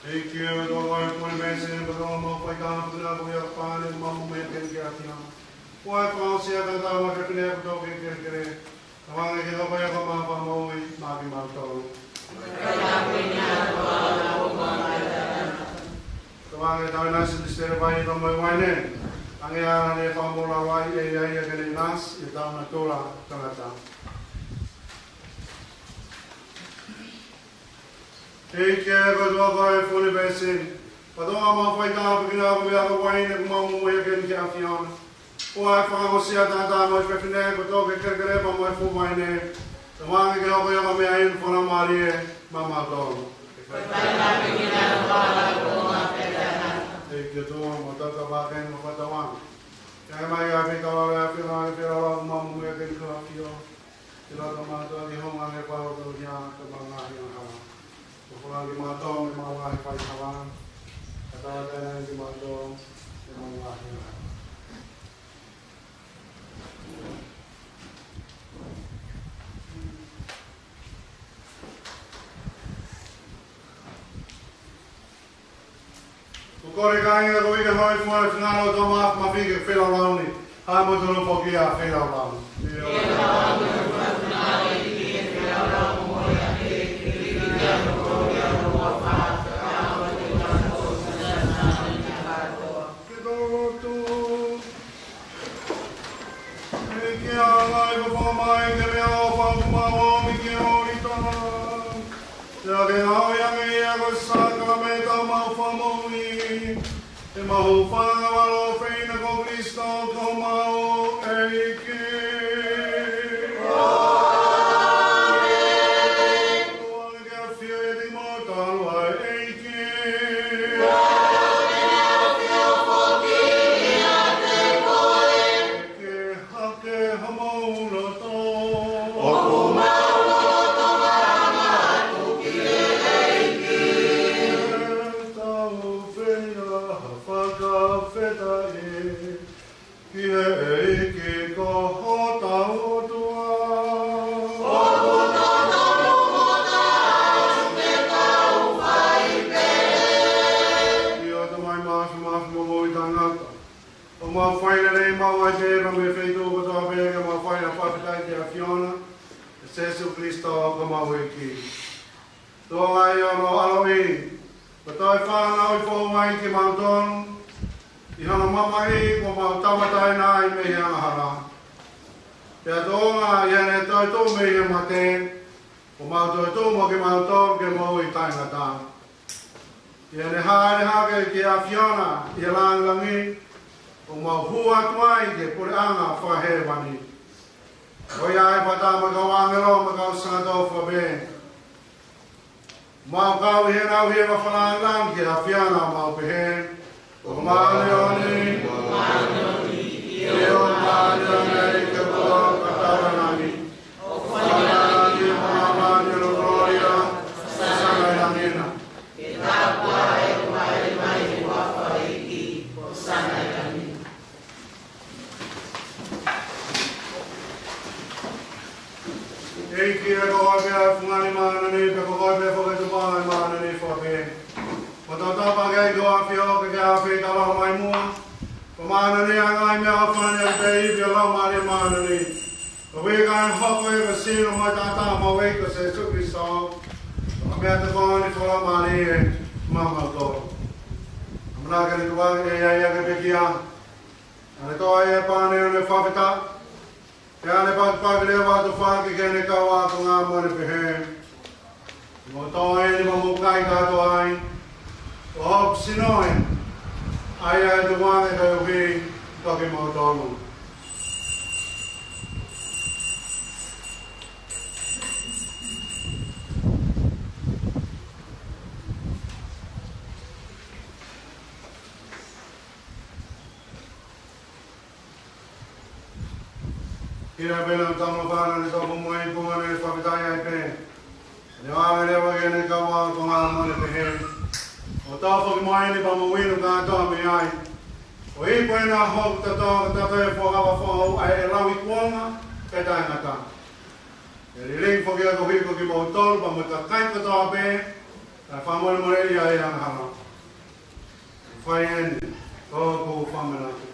ʻEiki ē, ʻoku ʻi ai ʻa e pule mei he sēnesi, pea ko homau faitanga puna ko ia pane mau mei he kene ke atia. Ko e fakaʻosi ʻa e tangata ʻoku fefine ʻoku tau ke kelekele. Tauange ke hoko ia ko homau fakamoʻui maʻa kimautolu. Tau ʻinasi ʻi he vai pea mo e uaine. Hangē ʻa ia naʻe fakamoʻui ai ʻe ia ke ne ʻinasi ʻi he taʻu natula ʻo e tangata. ʻEiki ko e ʻOtua ʻo e fuʻu ʻunivēsi, pea ʻoku mau fai tāpuekina koe ʻi he uaine kuo mau muimui ʻaki eni ki he ʻAfiona. ʻOua ʻe fakaongosia ʻa e tangata mo e fefine kuo tō ki he kelekele pea mo e fuʻu uaine. Tauange ke hoko ia ko e meʻainu fakamoʻui ʻa kimautolu. ʻEiki ʻOtua, mau tau tāpuekina mo fakatauange. Ke ʻai mai ʻa e fekau ʻa e ʻAfiona ke fai ʻa e lau ʻoku mau muimui ʻaki eni ki he ʻAfio. Ke lau ʻa kimautolu ʻi he houngaʻia pau tau ia ke mau ngaahi angahala. Ko e folofola kimautolu ʻoku mau ngaahi faihala. Ka tau ʻatā ʻa kimautolu ʻoku mau ngaahi angahala. Ko e kole kāinga ko e ʻuhinga hono fua e fingalo ʻo e Tamai Māfimafi ke fai ʻa e lau ni. Haʻu mo tonu foki ʻa e fai ʻa e lau ni. Ke tau lotu. ʻEiki, ʻa e ngaahi ʻofa mai ke meʻa ʻofa ʻoku mau ʻomi ki he ʻOtua. Pea ke ngāue ange ia ko e sākalamēniti ʻo ʻemau fakamoʻui. ʻEmau hūfanga ʻo ʻaloʻofa ʻia Kalaisi ko homau ʻEiki. ʻOfa ke ʻafio ʻiate kimoutolu ʻa e ʻEiki. Ke hake homou loto. ʻOku mau lolotonga atu ki he ʻEiki. Tau fai ʻa e fakafetaʻi ki he ʻEiki ko hotau ʻOtua. ʻOku totonu mo taau ke tau fai pehē. ʻIo Tamai Māfimafi mo Moʻui Taʻengata, ʻoku mau fai lelei maʻu ai pē mei he feituʻu kotoa pē ke mau fai ʻa e fakafetaʻi ki he ʻAfiona, ʻia Sēsū Kalaisi ko homau ʻEiki. Tō ai hono ʻaloʻi, pea toe fanauʻi foʻou ai kimautolu ʻi hono mamahi kuo mau taumate ai mei he angahala. Pea tō ai ʻi heʻene toetuʻu mei he mate, kuo mau toetuʻu mo kimautolu ke moʻui taʻengata. ʻI heʻene hāʻele hake ki he ʻAfiona ʻi he langilangi, ʻoku mau hū atu ai ki he puleʻanga fakahēvani. Ko ia ʻe fai ʻa e kau ʻāngelo mo e kau sangato fakapē. Mau kau ʻi heʻenau hiva fakalangilangi ki he ʻAfiona ʻo mau pehē: ʻOku māʻoniʻoni, ʻoku māʻoniʻoni, ʻio ʻoku māʻoniʻoni ʻa e ʻEiki ʻo e ʻOtua fakataulaʻeiki. ʻOku fai ʻa e māʻoniʻoni ʻo e kolōlia, ʻoku sanga ʻi langi na. Ke tāpuaki ʻa e ʻEiki, ʻoku māʻoniʻoni ʻa e ʻEiki, ʻoku sanga ʻi langi na. ʻEiki, ko koe pē ʻa e fungani māʻoniʻoni, pea ko koe pē foki ʻa e tupuʻanga māʻoniʻoni fakapē. Mau tapa ke ʻEiki ʻo e ʻAfio ke ke ʻafio ʻi he taulaʻeiki mai muʻa. Ko e māʻoniʻoni ʻa e ngaahi meʻaʻofa ni ʻoku pehē pē ʻe he Laumālie Māʻoniʻoni. Ko ia ke hoko ia ko e sino mo e taʻataʻa ʻo homau ʻEiki ko Sēsū Kalaisi. Ko e meʻatokoni ʻa e Laumālie maʻamautolu. ʻAmanaki ke ne tukuange ʻe ia ia ke pekia. Pea ne toʻo ʻa e paane ʻo ne fakafetaʻi. Pea ne pakipaki leva ʻo tufa ʻaki ki heʻene kau ākonga mo ne pehē: Mou tō ʻeni pea mou kai kātoa ai. Ko hoku sino ē, ʻa ia ʻe tukuange koeʻuhi ko kimoutolu. ʻI he pehē ʻa e tama pana ne toʻo mo e ipu mo ne fakafetaʻi ai pē. Ne ʻoange leva ki heʻene kau ākonga mo ne pehē: Mou toʻo foki mo ʻeni pea mou inu kātoa mei ai. Ko e ipu ʻeni ʻa hoku toto, ko e toto ʻo e fuakava foʻou ʻa ia ʻe lau ʻi kuonga pea taʻengata. ʻE lilingi foki ia koeʻuhi ko kimoutolu pea mo e kakai kotoa pē, kae fakamolemoleʻi ʻa e angahala. Fai ʻeni ko hoku fakamanatu.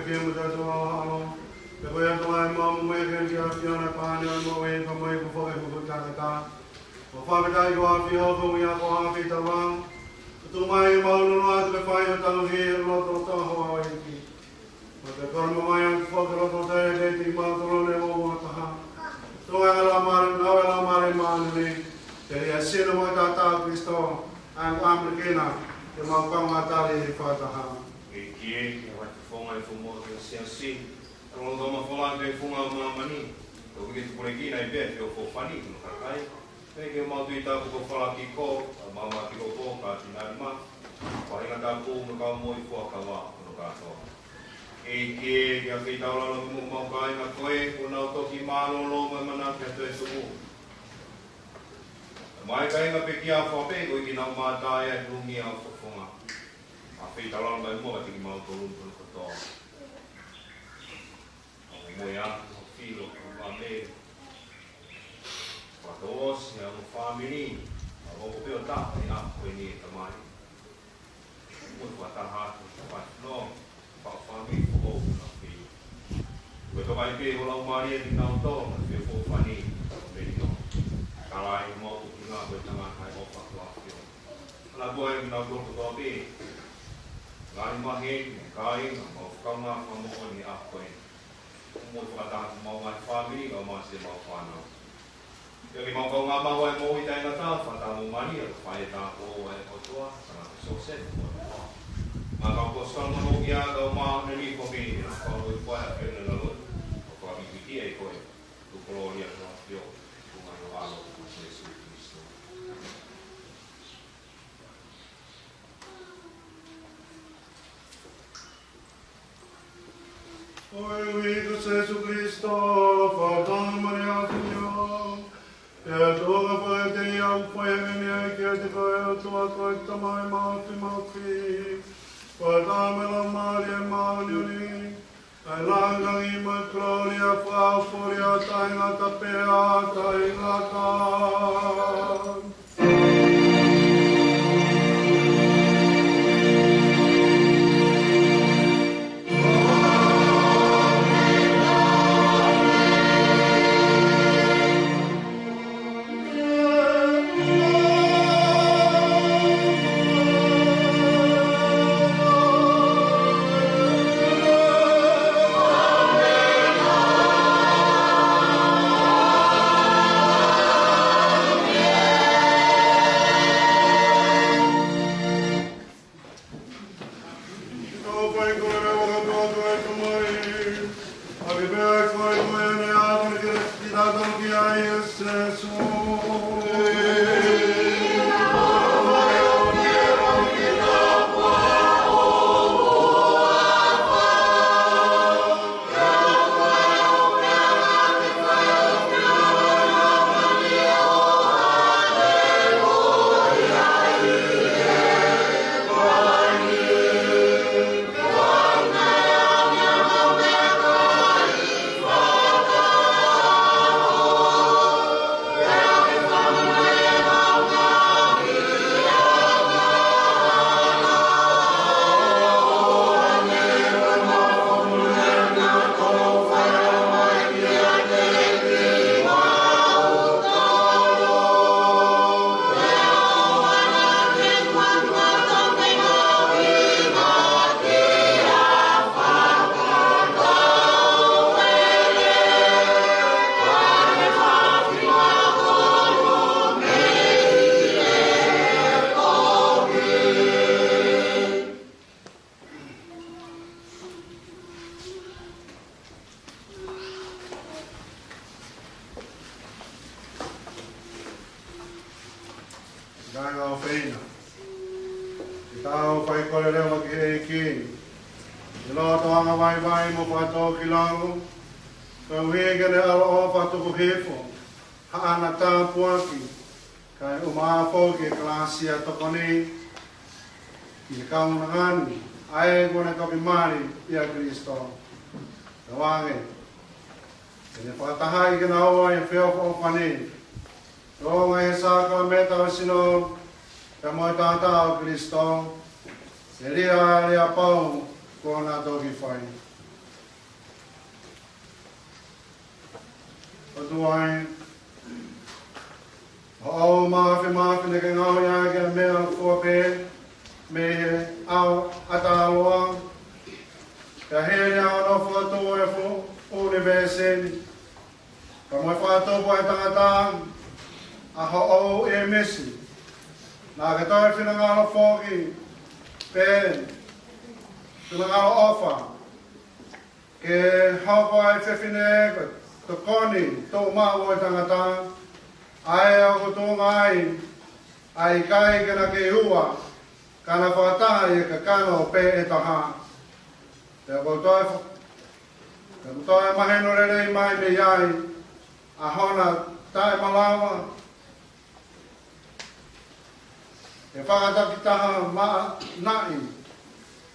Ke mo tatou ʻa ʻAlo, pea ko ia ʻoku ʻomai ʻa e moʻui ki he ʻAfiona, pea ne ʻomai ʻa e moʻui, pea mo e kuo foki ʻa e huhu ʻo e tangata. ʻOku fakafetaʻi ko e ʻAfio, ko ia ko e ʻAfio tauang. ʻOku tuku mai ke mau ʻilo atu ke fai ʻo tauhi ʻa e lotolotonga ʻo hotau ʻEiki. Mo te kole mo mai atu foki lotolotonga ʻiate kimautolu ʻo e ongo taha. Tuʻunga ʻa e Laumālie, ngāue ʻa e Laumālie Māʻoniʻoni, telia sino mo taʻataʻa ʻo Kalaisi, ʻa e ʻAmelika, ke mau kaungā tali fakataha. ʻEiki, ke ʻoua te ke fofonga e fuʻu moʻui ʻo e siasi, ʻa e lotolotonga fola ki he funga māmani, ʻo ke tupulekina ai pē ʻa e feʻofoʻofani ʻo hono kakai. Pea ke mau tui tapu ko e fala ki ko, ʻa e maama ki ko ko, ka tinarima, ko e ʻuhinga tapu mo e kau moʻui fuakava ʻo hono kātoa. ʻEiki, ke ʻafio taulalo ki muʻa ʻemau kāinga ko ē, kuo nau toki mālōlō mo ʻamanaki ʻa e toetuʻu. Mai kāinga pekia fua pē, ko e ʻEiki naʻa mau mātā ʻi he ʻuhinga ʻo e fofonga. ʻAfio taulalo mai muʻa kiate kimautolu kotoa. ʻA mo e ʻa, ʻa Filo, ʻa Mele. Fakatouʻosi ʻa e fāmili, ʻa e ongo pē ʻo taha ʻi he ʻaho ko eni ʻe Tamai. Mo e fakataha atu, fakatouʻosi, fakafāmili, foʻou, ʻa Filo. Ko e toka ai pē ho Laumālie kiate kinautolu, ʻa e feʻofoʻofani, ʻa Melino. Kalai, mau tuʻu ki he ngaahi ko e tangata ʻi he ʻofa ʻa e ʻAfio. Ana ko e kinautolu kotoa pē. Ngaahi maheni, kāinga, mau fakaʻaonga fakamoʻoni ʻa ko ē. Mo e fakataha atu homau ngaahi fāmili, kae ʻumaʻā siʻemau fānau. Pea ke mau kaungā maʻu ʻa e moʻui taʻengata, fakataha mo Malia, ko e faʻē tāupoʻou ʻa e ʻOtua, tangata ko Siosefa, mo e hoa. Mo e kau ʻaposetolo mo e houʻeiki, kae ʻumaʻā ʻa e niʻihi kotoa pē, ʻa e kau ʻi he ʻAfiona ʻi lalo, ʻo fakapikipiki ai koe, tuku kolōlia ki ho ʻAfio, tuku mai ho ʻAlo, ko Sēsū Kalaisi. Ko e uike ʻo Sēsū Kalaisi, fakataha mo e ʻAfio. Pea tuʻunga fakatouʻosi ʻoku fai ʻaki eni ʻa e ʻEiki kiate koe, ʻOtua ko e Tamai Mafimafi. Fakataha mo e Laumālie Māʻoniʻoni. ʻA e langilangi mo e kolōlia, fakaʻofoʻofa, taʻengata pē ʻo taʻengata. Kau fai kole leva ka tō atu ʻa e Tamai. ʻAki pē ʻa e fai ko eni ʻa e ʻaho ni ke tau ki ai ʻa Sēsū. Kāinga ʻofeina, ke tau fai kole leva ki he ʻEiki ʻi he loto angavaivai mo fakatōkilalo, koeʻuhi ke ne ʻaloʻofa tuku hifo haʻana tāpuaki, kae ʻumaʻā foki e kalāsia tokoni ki he kaunanga ni, ʻa ē kuo ne toki mali ʻia Kalaisi. Tauange ke ne fakatahaʻi kinaua ʻi he feʻofoʻofani, ʻi he ngaahi sākalamēniti ʻo e sino pea mo e taʻataʻa ʻo Kalaisi, telia ʻa e lea pau kuo na toki fai. ʻOtua ē, ʻoku mau māfimafi naʻa ke ngaohi ʻa e meʻa fua pē mei he ʻao ʻa e ʻatā loa, pea hili ʻa hono fokotuʻu ʻo e fuʻu ʻunivēsi ni, pea mo e fakatupu ʻa e tangata ʻaki hoʻo ʻīmisi. Naʻa ke toe finangalo foki pē, finangalo ʻofa, ke hoko ʻa e fefine ko e tokoni tuʻumaʻu ʻo e tangata, ʻa ē ʻoku tuʻunga ai ʻa e ʻikai ke na kei ua, ka na fakataha ʻi he kakano pē ʻe taha. Pea kuo toe fa-, pea kuo toe mahino lelei mai mei ai ʻa hona taʻemalava ke fakatakitaha maʻanaʻi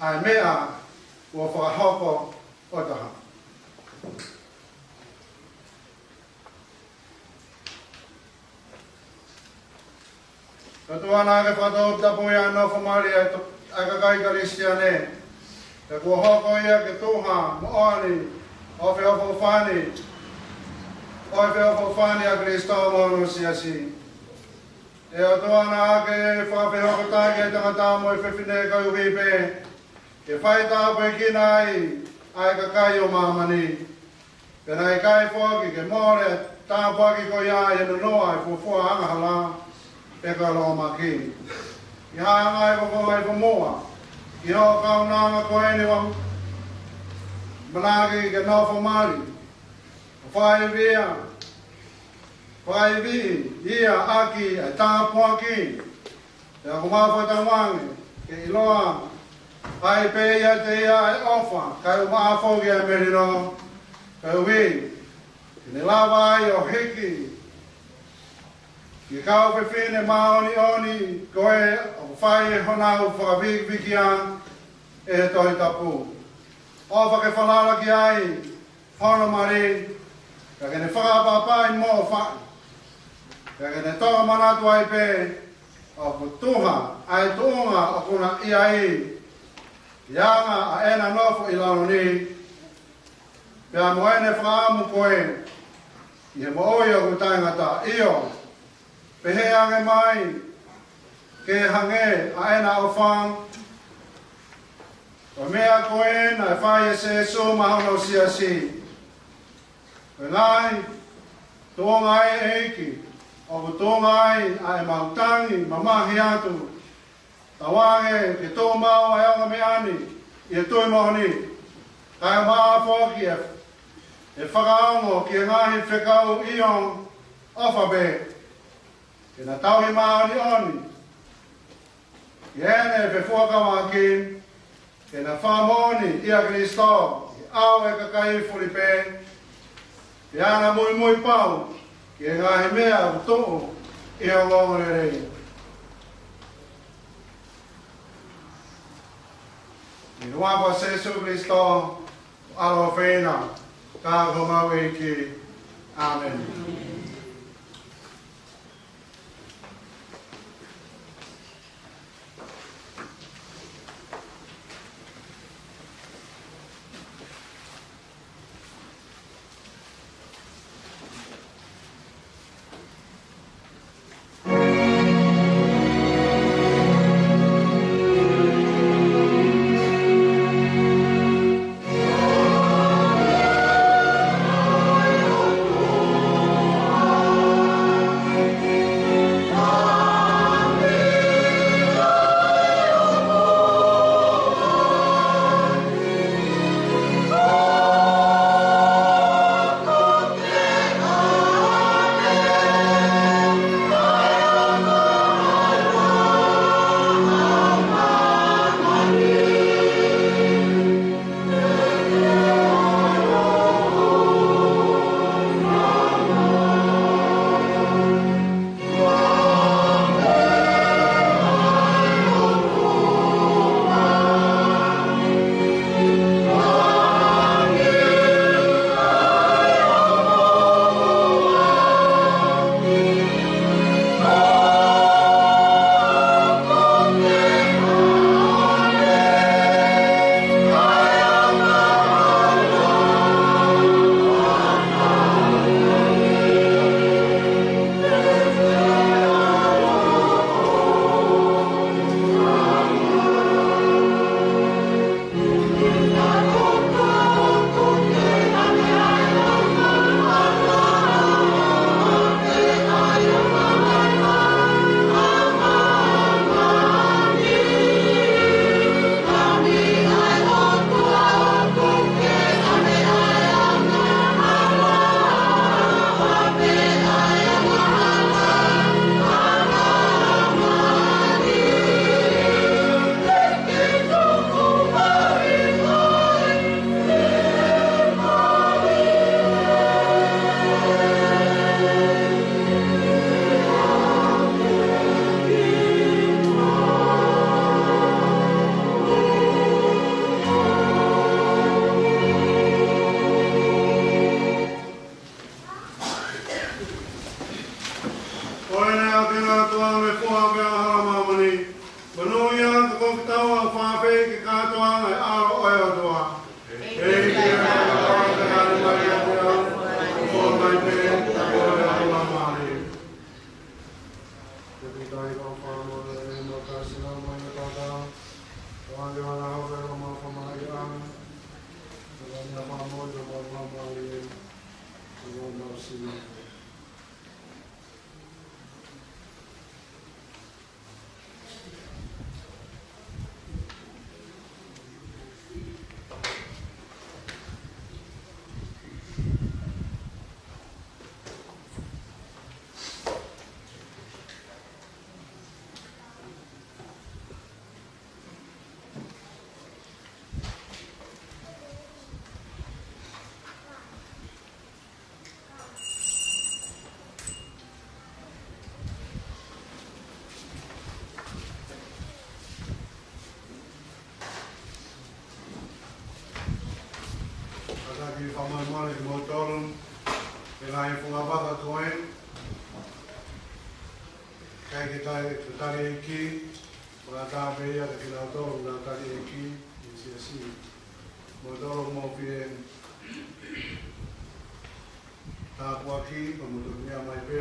ʻa e meʻa kuo fakahoko ʻo taha. ʻOtua, naʻa ke fakatoputapuʻi ʻa e nofo mali ʻa e to-, ʻa e kakai Kalisitiane, pea kuo hoko ia ke tuha moʻoni ʻo e feʻofoʻofani, ʻo e feʻofoʻofani ʻa Kalaisi mo hono siasi. ʻE ʻOtua, naʻa ke fakafehokotaki ʻa e tangata mo e fefine koeʻuhi pē ke faitāpuekina ai ʻa e kakai ʻo māmani. Pea naʻe ʻikai foki ke mole ʻa e tāpuaki ko ia ʻi he nonoʻo ʻa e fuofua angahala pe ko e lōmaki. ʻI he ngaahi fofonga ʻi fo muʻa, ʻi hoʻo kaunanga ko eni ʻoku mau ʻamanaki ke nofo mali, ʻo faiviʻi, faiviʻi ia ʻaki ʻa e tāpuaki. Pea ʻoku mau fakatauange ke ʻiloa ai pē ʻiate ia ʻa e ʻofa, kae ʻumaʻā foki ʻa e melino, koeʻuhi ke ne lava ai ʻo hiki ki he kau fefine māʻoniʻoni ko ē ʻoku fai honau fakavikivikiʻi ʻe he Tohi Tapu. ʻOfa ke falala ki ai hono mali, ka ke ne fakaʻapaʻapaʻi mo ʻofaʻi, ka ke ne toʻo manatu ai pē ʻoku tuha ʻa e tuʻunga ʻoku na ʻi ai, ʻi he anga ʻa ʻena nofo ʻi lalo ni, pea mo ʻene fakaʻamu ko ē ki he moʻui ʻoku taʻengata. ʻIo, pehē ange mai ke hangē ʻa ʻena ʻofa, ʻa e meʻa ko ē naʻe fai ʻe Sīsū maʻa hono siasi. Ko e ngaahi tuʻunga ʻa e ʻEiki ʻoku tuʻunga ai ʻa ʻemau tangi mamahi atu. Tauange ke tuʻumaʻu ʻa e ongo meʻa ni ʻi he tui moʻoni, kae ʻumaʻā foki ʻa e fakaongo ki he ngaahi fekau. ʻIo, ʻofa pē ke na tauhi māʻoniʻoni ʻi heʻene fefuakavaki, ke na fakamoʻoni ʻia Kalaisi ʻi he ʻao ʻo e kakai fulipē, pea na muimui pau ki he ngaahi meʻa ʻoku tuʻu ʻi he ongoongolelei. ʻI he huafa ʻo Sīsū Kalaisi, ʻaloʻofa ʻeni, ka ko homau ʻEiki. ʻĀmeni. Ko e mau fakamālō ʻa e ʻOtua, ko e mau fakamālō, ko e mau fakamālō, ko e mau sino. Kātaki fakamolemole kimoutolu, ʻi he ngaahi fungavaka ko ē, ʻikai ke tali, ke tali ʻe he ʻEiki, ʻoku ʻatā pē ia kiate kinautolu ʻoku nau tali ʻe he ʻEiki, ʻi he siasi. Kimoutolu ʻoku mou fie tāpuaki, ka mou toki meʻa mai pē,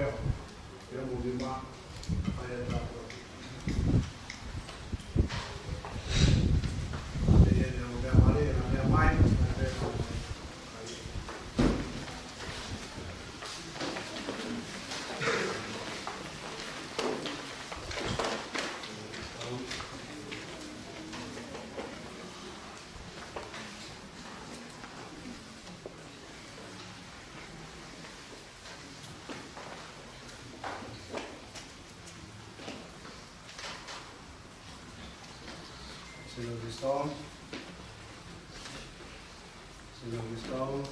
pea mou lima, ʻai e tāpuaki. Pea ʻi heʻene meʻa mai, ʻene meʻa mai, ʻene meʻa mai. Sino Kristo. Sino Kristo.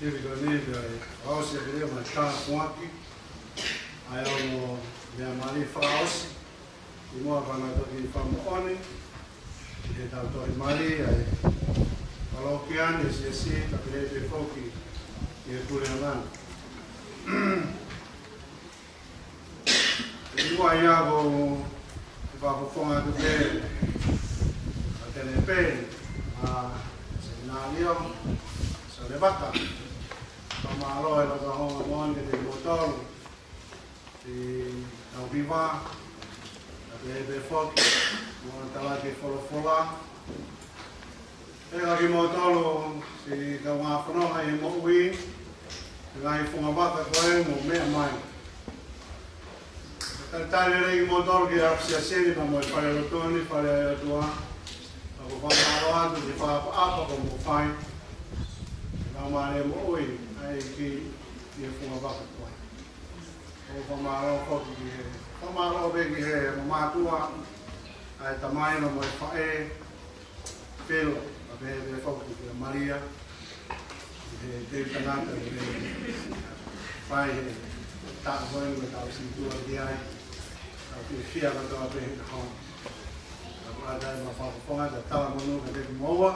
Here we go, neighbor. Aosi ʻa e kelesi mo e tāpuaki. ʻA e ongo meʻa mali fakaʻosi. Kimuʻa pea na toki fakamoʻoni ʻi heʻetau tohi mali ʻa e palokia ni, siasi, kae pehē pē foki ʻi he puleʻanga. Kimuʻa ia ʻoku ou fakafofonga atu pē ʻa e tele pē ʻa e seminalio Sole Vaka. Fakamālō e loto houngaʻia moʻoni kiate kimoutolu ʻi he ʻaho ni, kae pehē pē foki mo e tala ki he folofola. Pea kiate kimoutolu siʻi kaungā fononga ʻi he moʻui, ngaahi funga vaka ko ē ʻoku mou meʻa mai. Talitali lelei kimoutolu ki he ʻapisiasi ni pea mo e falelotu ni, fale ʻa e ʻOtua. Pea ʻoku ou fakamālō atu ki he fakaʻapaʻapa kuo mou fai. Laumālie moʻui ʻa e ʻEiki ʻi he funga vaka ko ē. ʻOku ou fakamālō foki ki he, fakamālō pē ki he mātuʻa, ʻa e tamai pea mo e faʻē, Filo, kae pehē pē foki kia Malia, ʻi he teu tangata ʻi he fai he taʻu ko eni ʻoku tau sītuʻa ki ai, tau fiefia kātoa pē he ʻaho ni. Ka ʻoku ou ʻoatu ai ʻa e fakafofonga ʻo e talamonū kiate kimoua,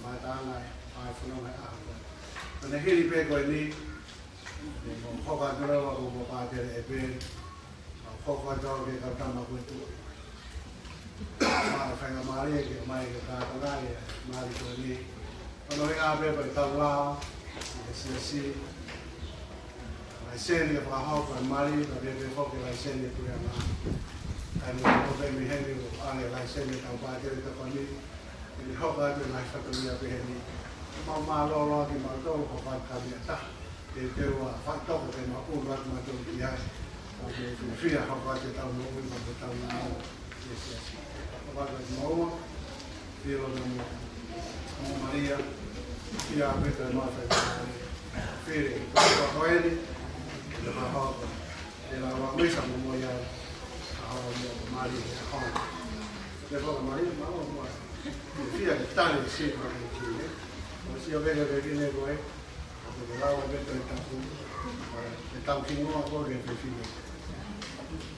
mo e tangataʻeiki ʻo e fononga he ʻaho ni. Pea ne hili pē ko eni, ʻe mo hoko atu leva ko e pātele ʻe pē, ʻo hoko atu ki he kau tama ko ē tuʻu. Mo e faingamālie ke mai ke kātaki ʻa e mali ko eni. Ko hono ʻuhinga pē ko ʻetau lao ʻi he siasi. Laiseni ke fakahoko e mali, kae pehē pē foki laiseni e puleʻanga. Kae mo ko pē mei heni ʻoku ʻi ai e laiseni ʻetau pātele tokoni. ʻI he hoko atu e ngaahi fatongia pehē ni, mau mālōlō ʻaki mautolu ko e faʻahinga meʻa ʻe taha. Ke te ua faitoko ke mau ʻunu atu mautolu ki ai. Mau fiefia hoko atu ʻetau moʻui mo ʻetau ngāue ʻi he siasi. Hoko atu ʻa e moʻui, Filo mo, mo Malia, ʻi he ʻapi ʻo e mau faitoko. Fili, ko e ko eni, ke fakahoko. Ke la wa misa mo mo ia, a mo mali e hon. Ke fo mali ma o mo. Fia ke tali si ko ke ki. O si o ke ke ki ne ko e. Ke la wa ke te tapu. Ke tau ki mo ko ke ke ki ne.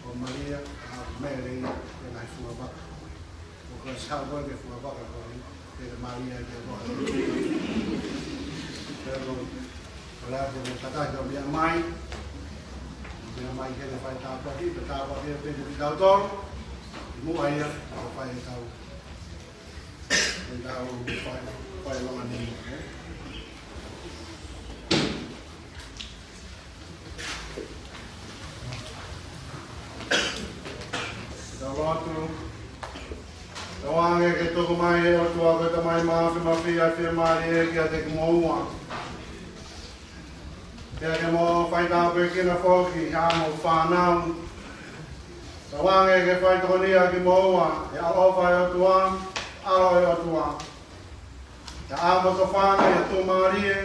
O Malia, a mele, ke na fua ba. ʻOku ou sio ko e ke fua vaka ko ē, ke te mali ai ke fua. Pea ko, ko e lea ko e tangata ʻoku meʻa mai, meʻa mai ke te fai tāpuaki, pea tāpuaki pē kitautolu, muʻa ia, ʻo fai ʻetau, ʻetau fai, fai longa ni, ē? Tau lotu. Tauange ke tuku mai ʻe he ʻOtua ko e Tamai Māfimafi ʻa e fiemālie kiate kimoua. Pea ke mo faitāpuekina foki ʻa hoʻomou fānau. Tauange ke faitokoniʻi kimoua ʻe he ʻaloʻofa ʻo e ʻOtua, ʻAlo ʻo e ʻOtua. ʻA hoʻomou tofanga ʻa e tuʻumālie,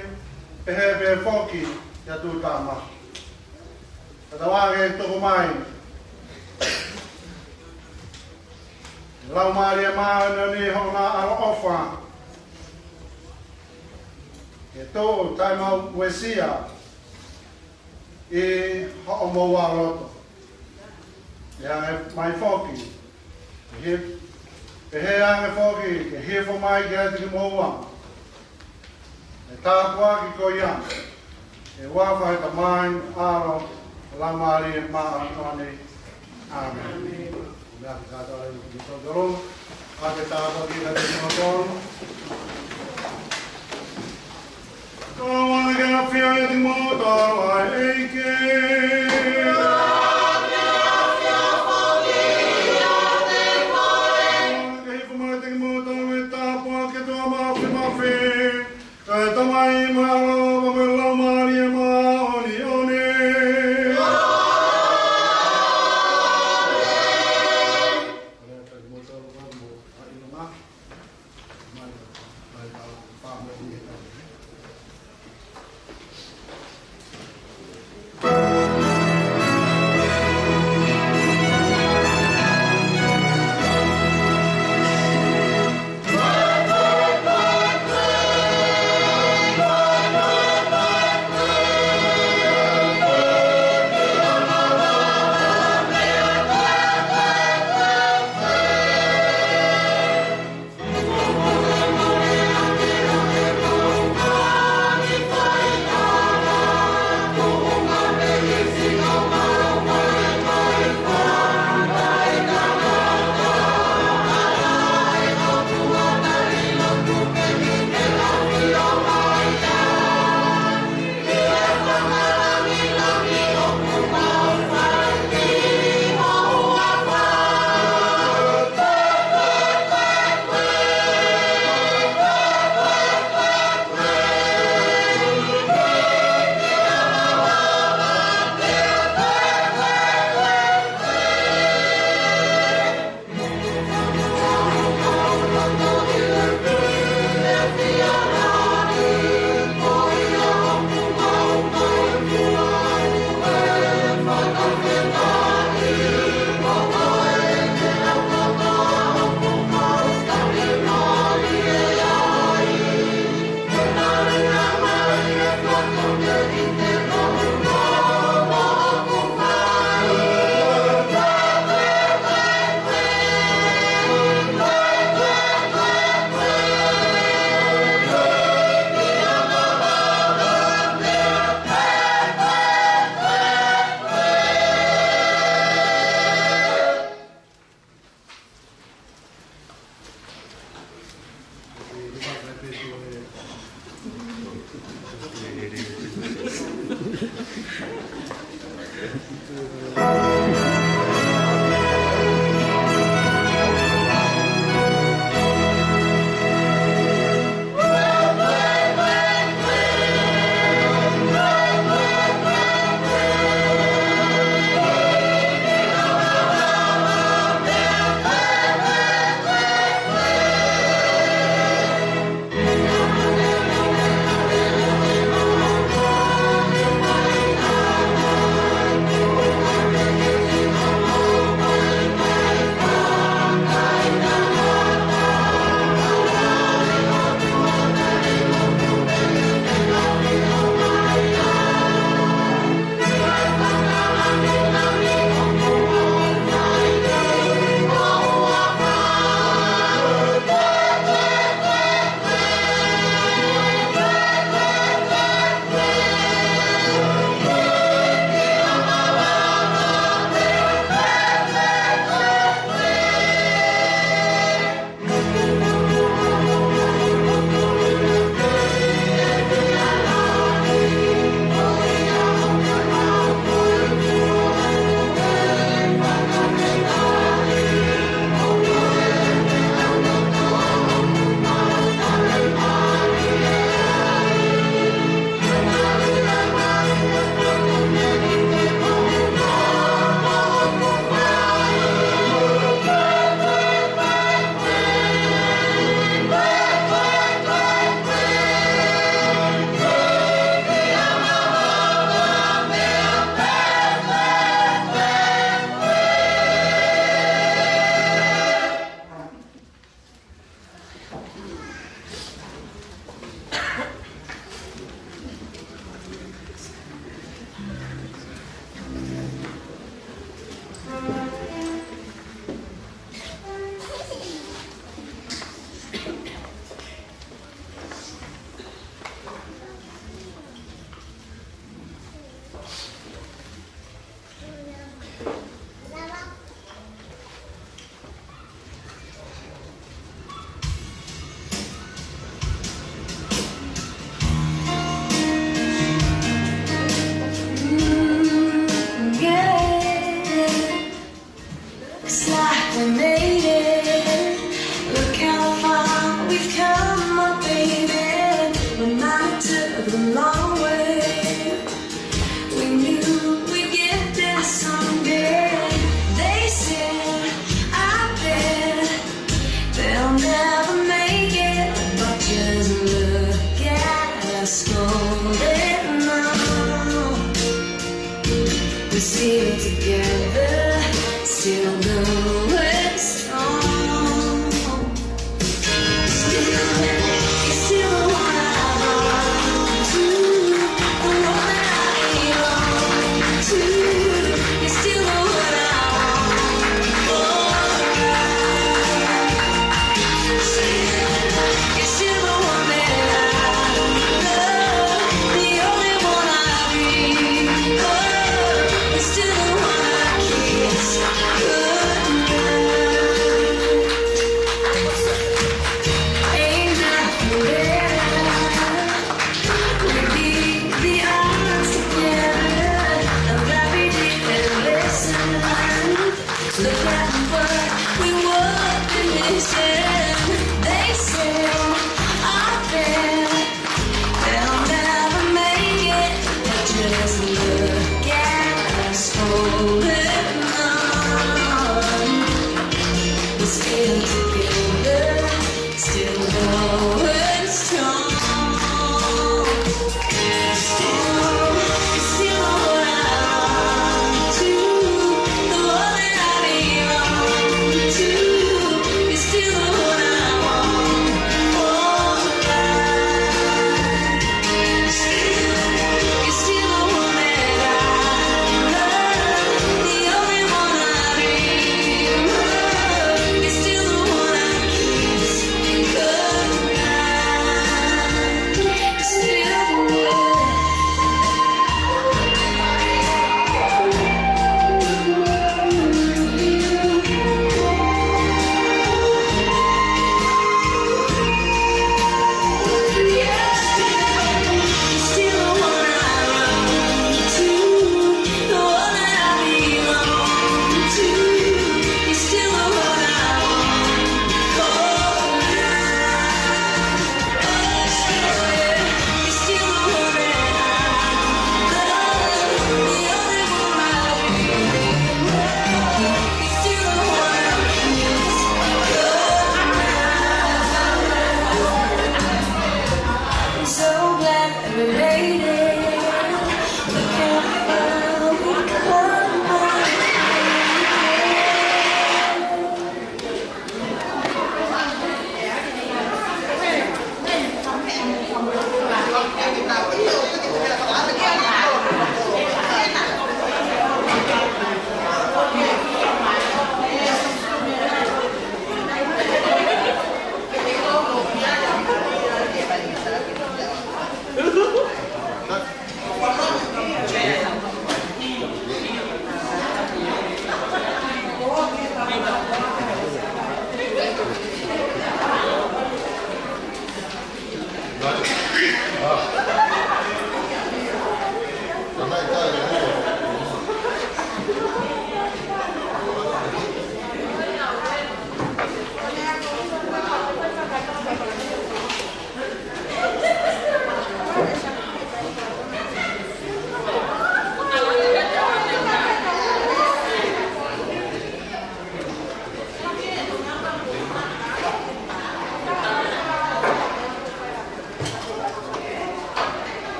pehē pē foki ʻa e tuʻutāmaki. Tauange ke tuku mai ʻe he Laumālie Māʻoniʻoni hoʻomou ʻaloʻofa. Ke tuʻu taʻemaʻu uesia ʻi hoʻomou loto. Pea ʻe mai foki, ke hif-, pehē ange foki, ke hifo mai kiate kimoua ʻa e tāpuaki ko ia, ʻi he huafa ʻo e Tamai, ʻAlo, Laumālie Māʻoniʻoni. ʻĀmeni. Meʻa ki kātoa lelei kimoutolu. ʻA e tāpuaki kiate kimoutolu. Tauange ke ʻafio ʻiate kimoutolu ʻa e ʻEiki. Tauange ke hifo mai kiate kimoutolu ʻa e tāpuaki ʻa e ʻOtua Māfimafi. Ko e Tamai mo e ʻAlo mo e Laumālie Māʻoniʻoni. Looks like we made it. Look how far we've come, my baby. Reminder of the long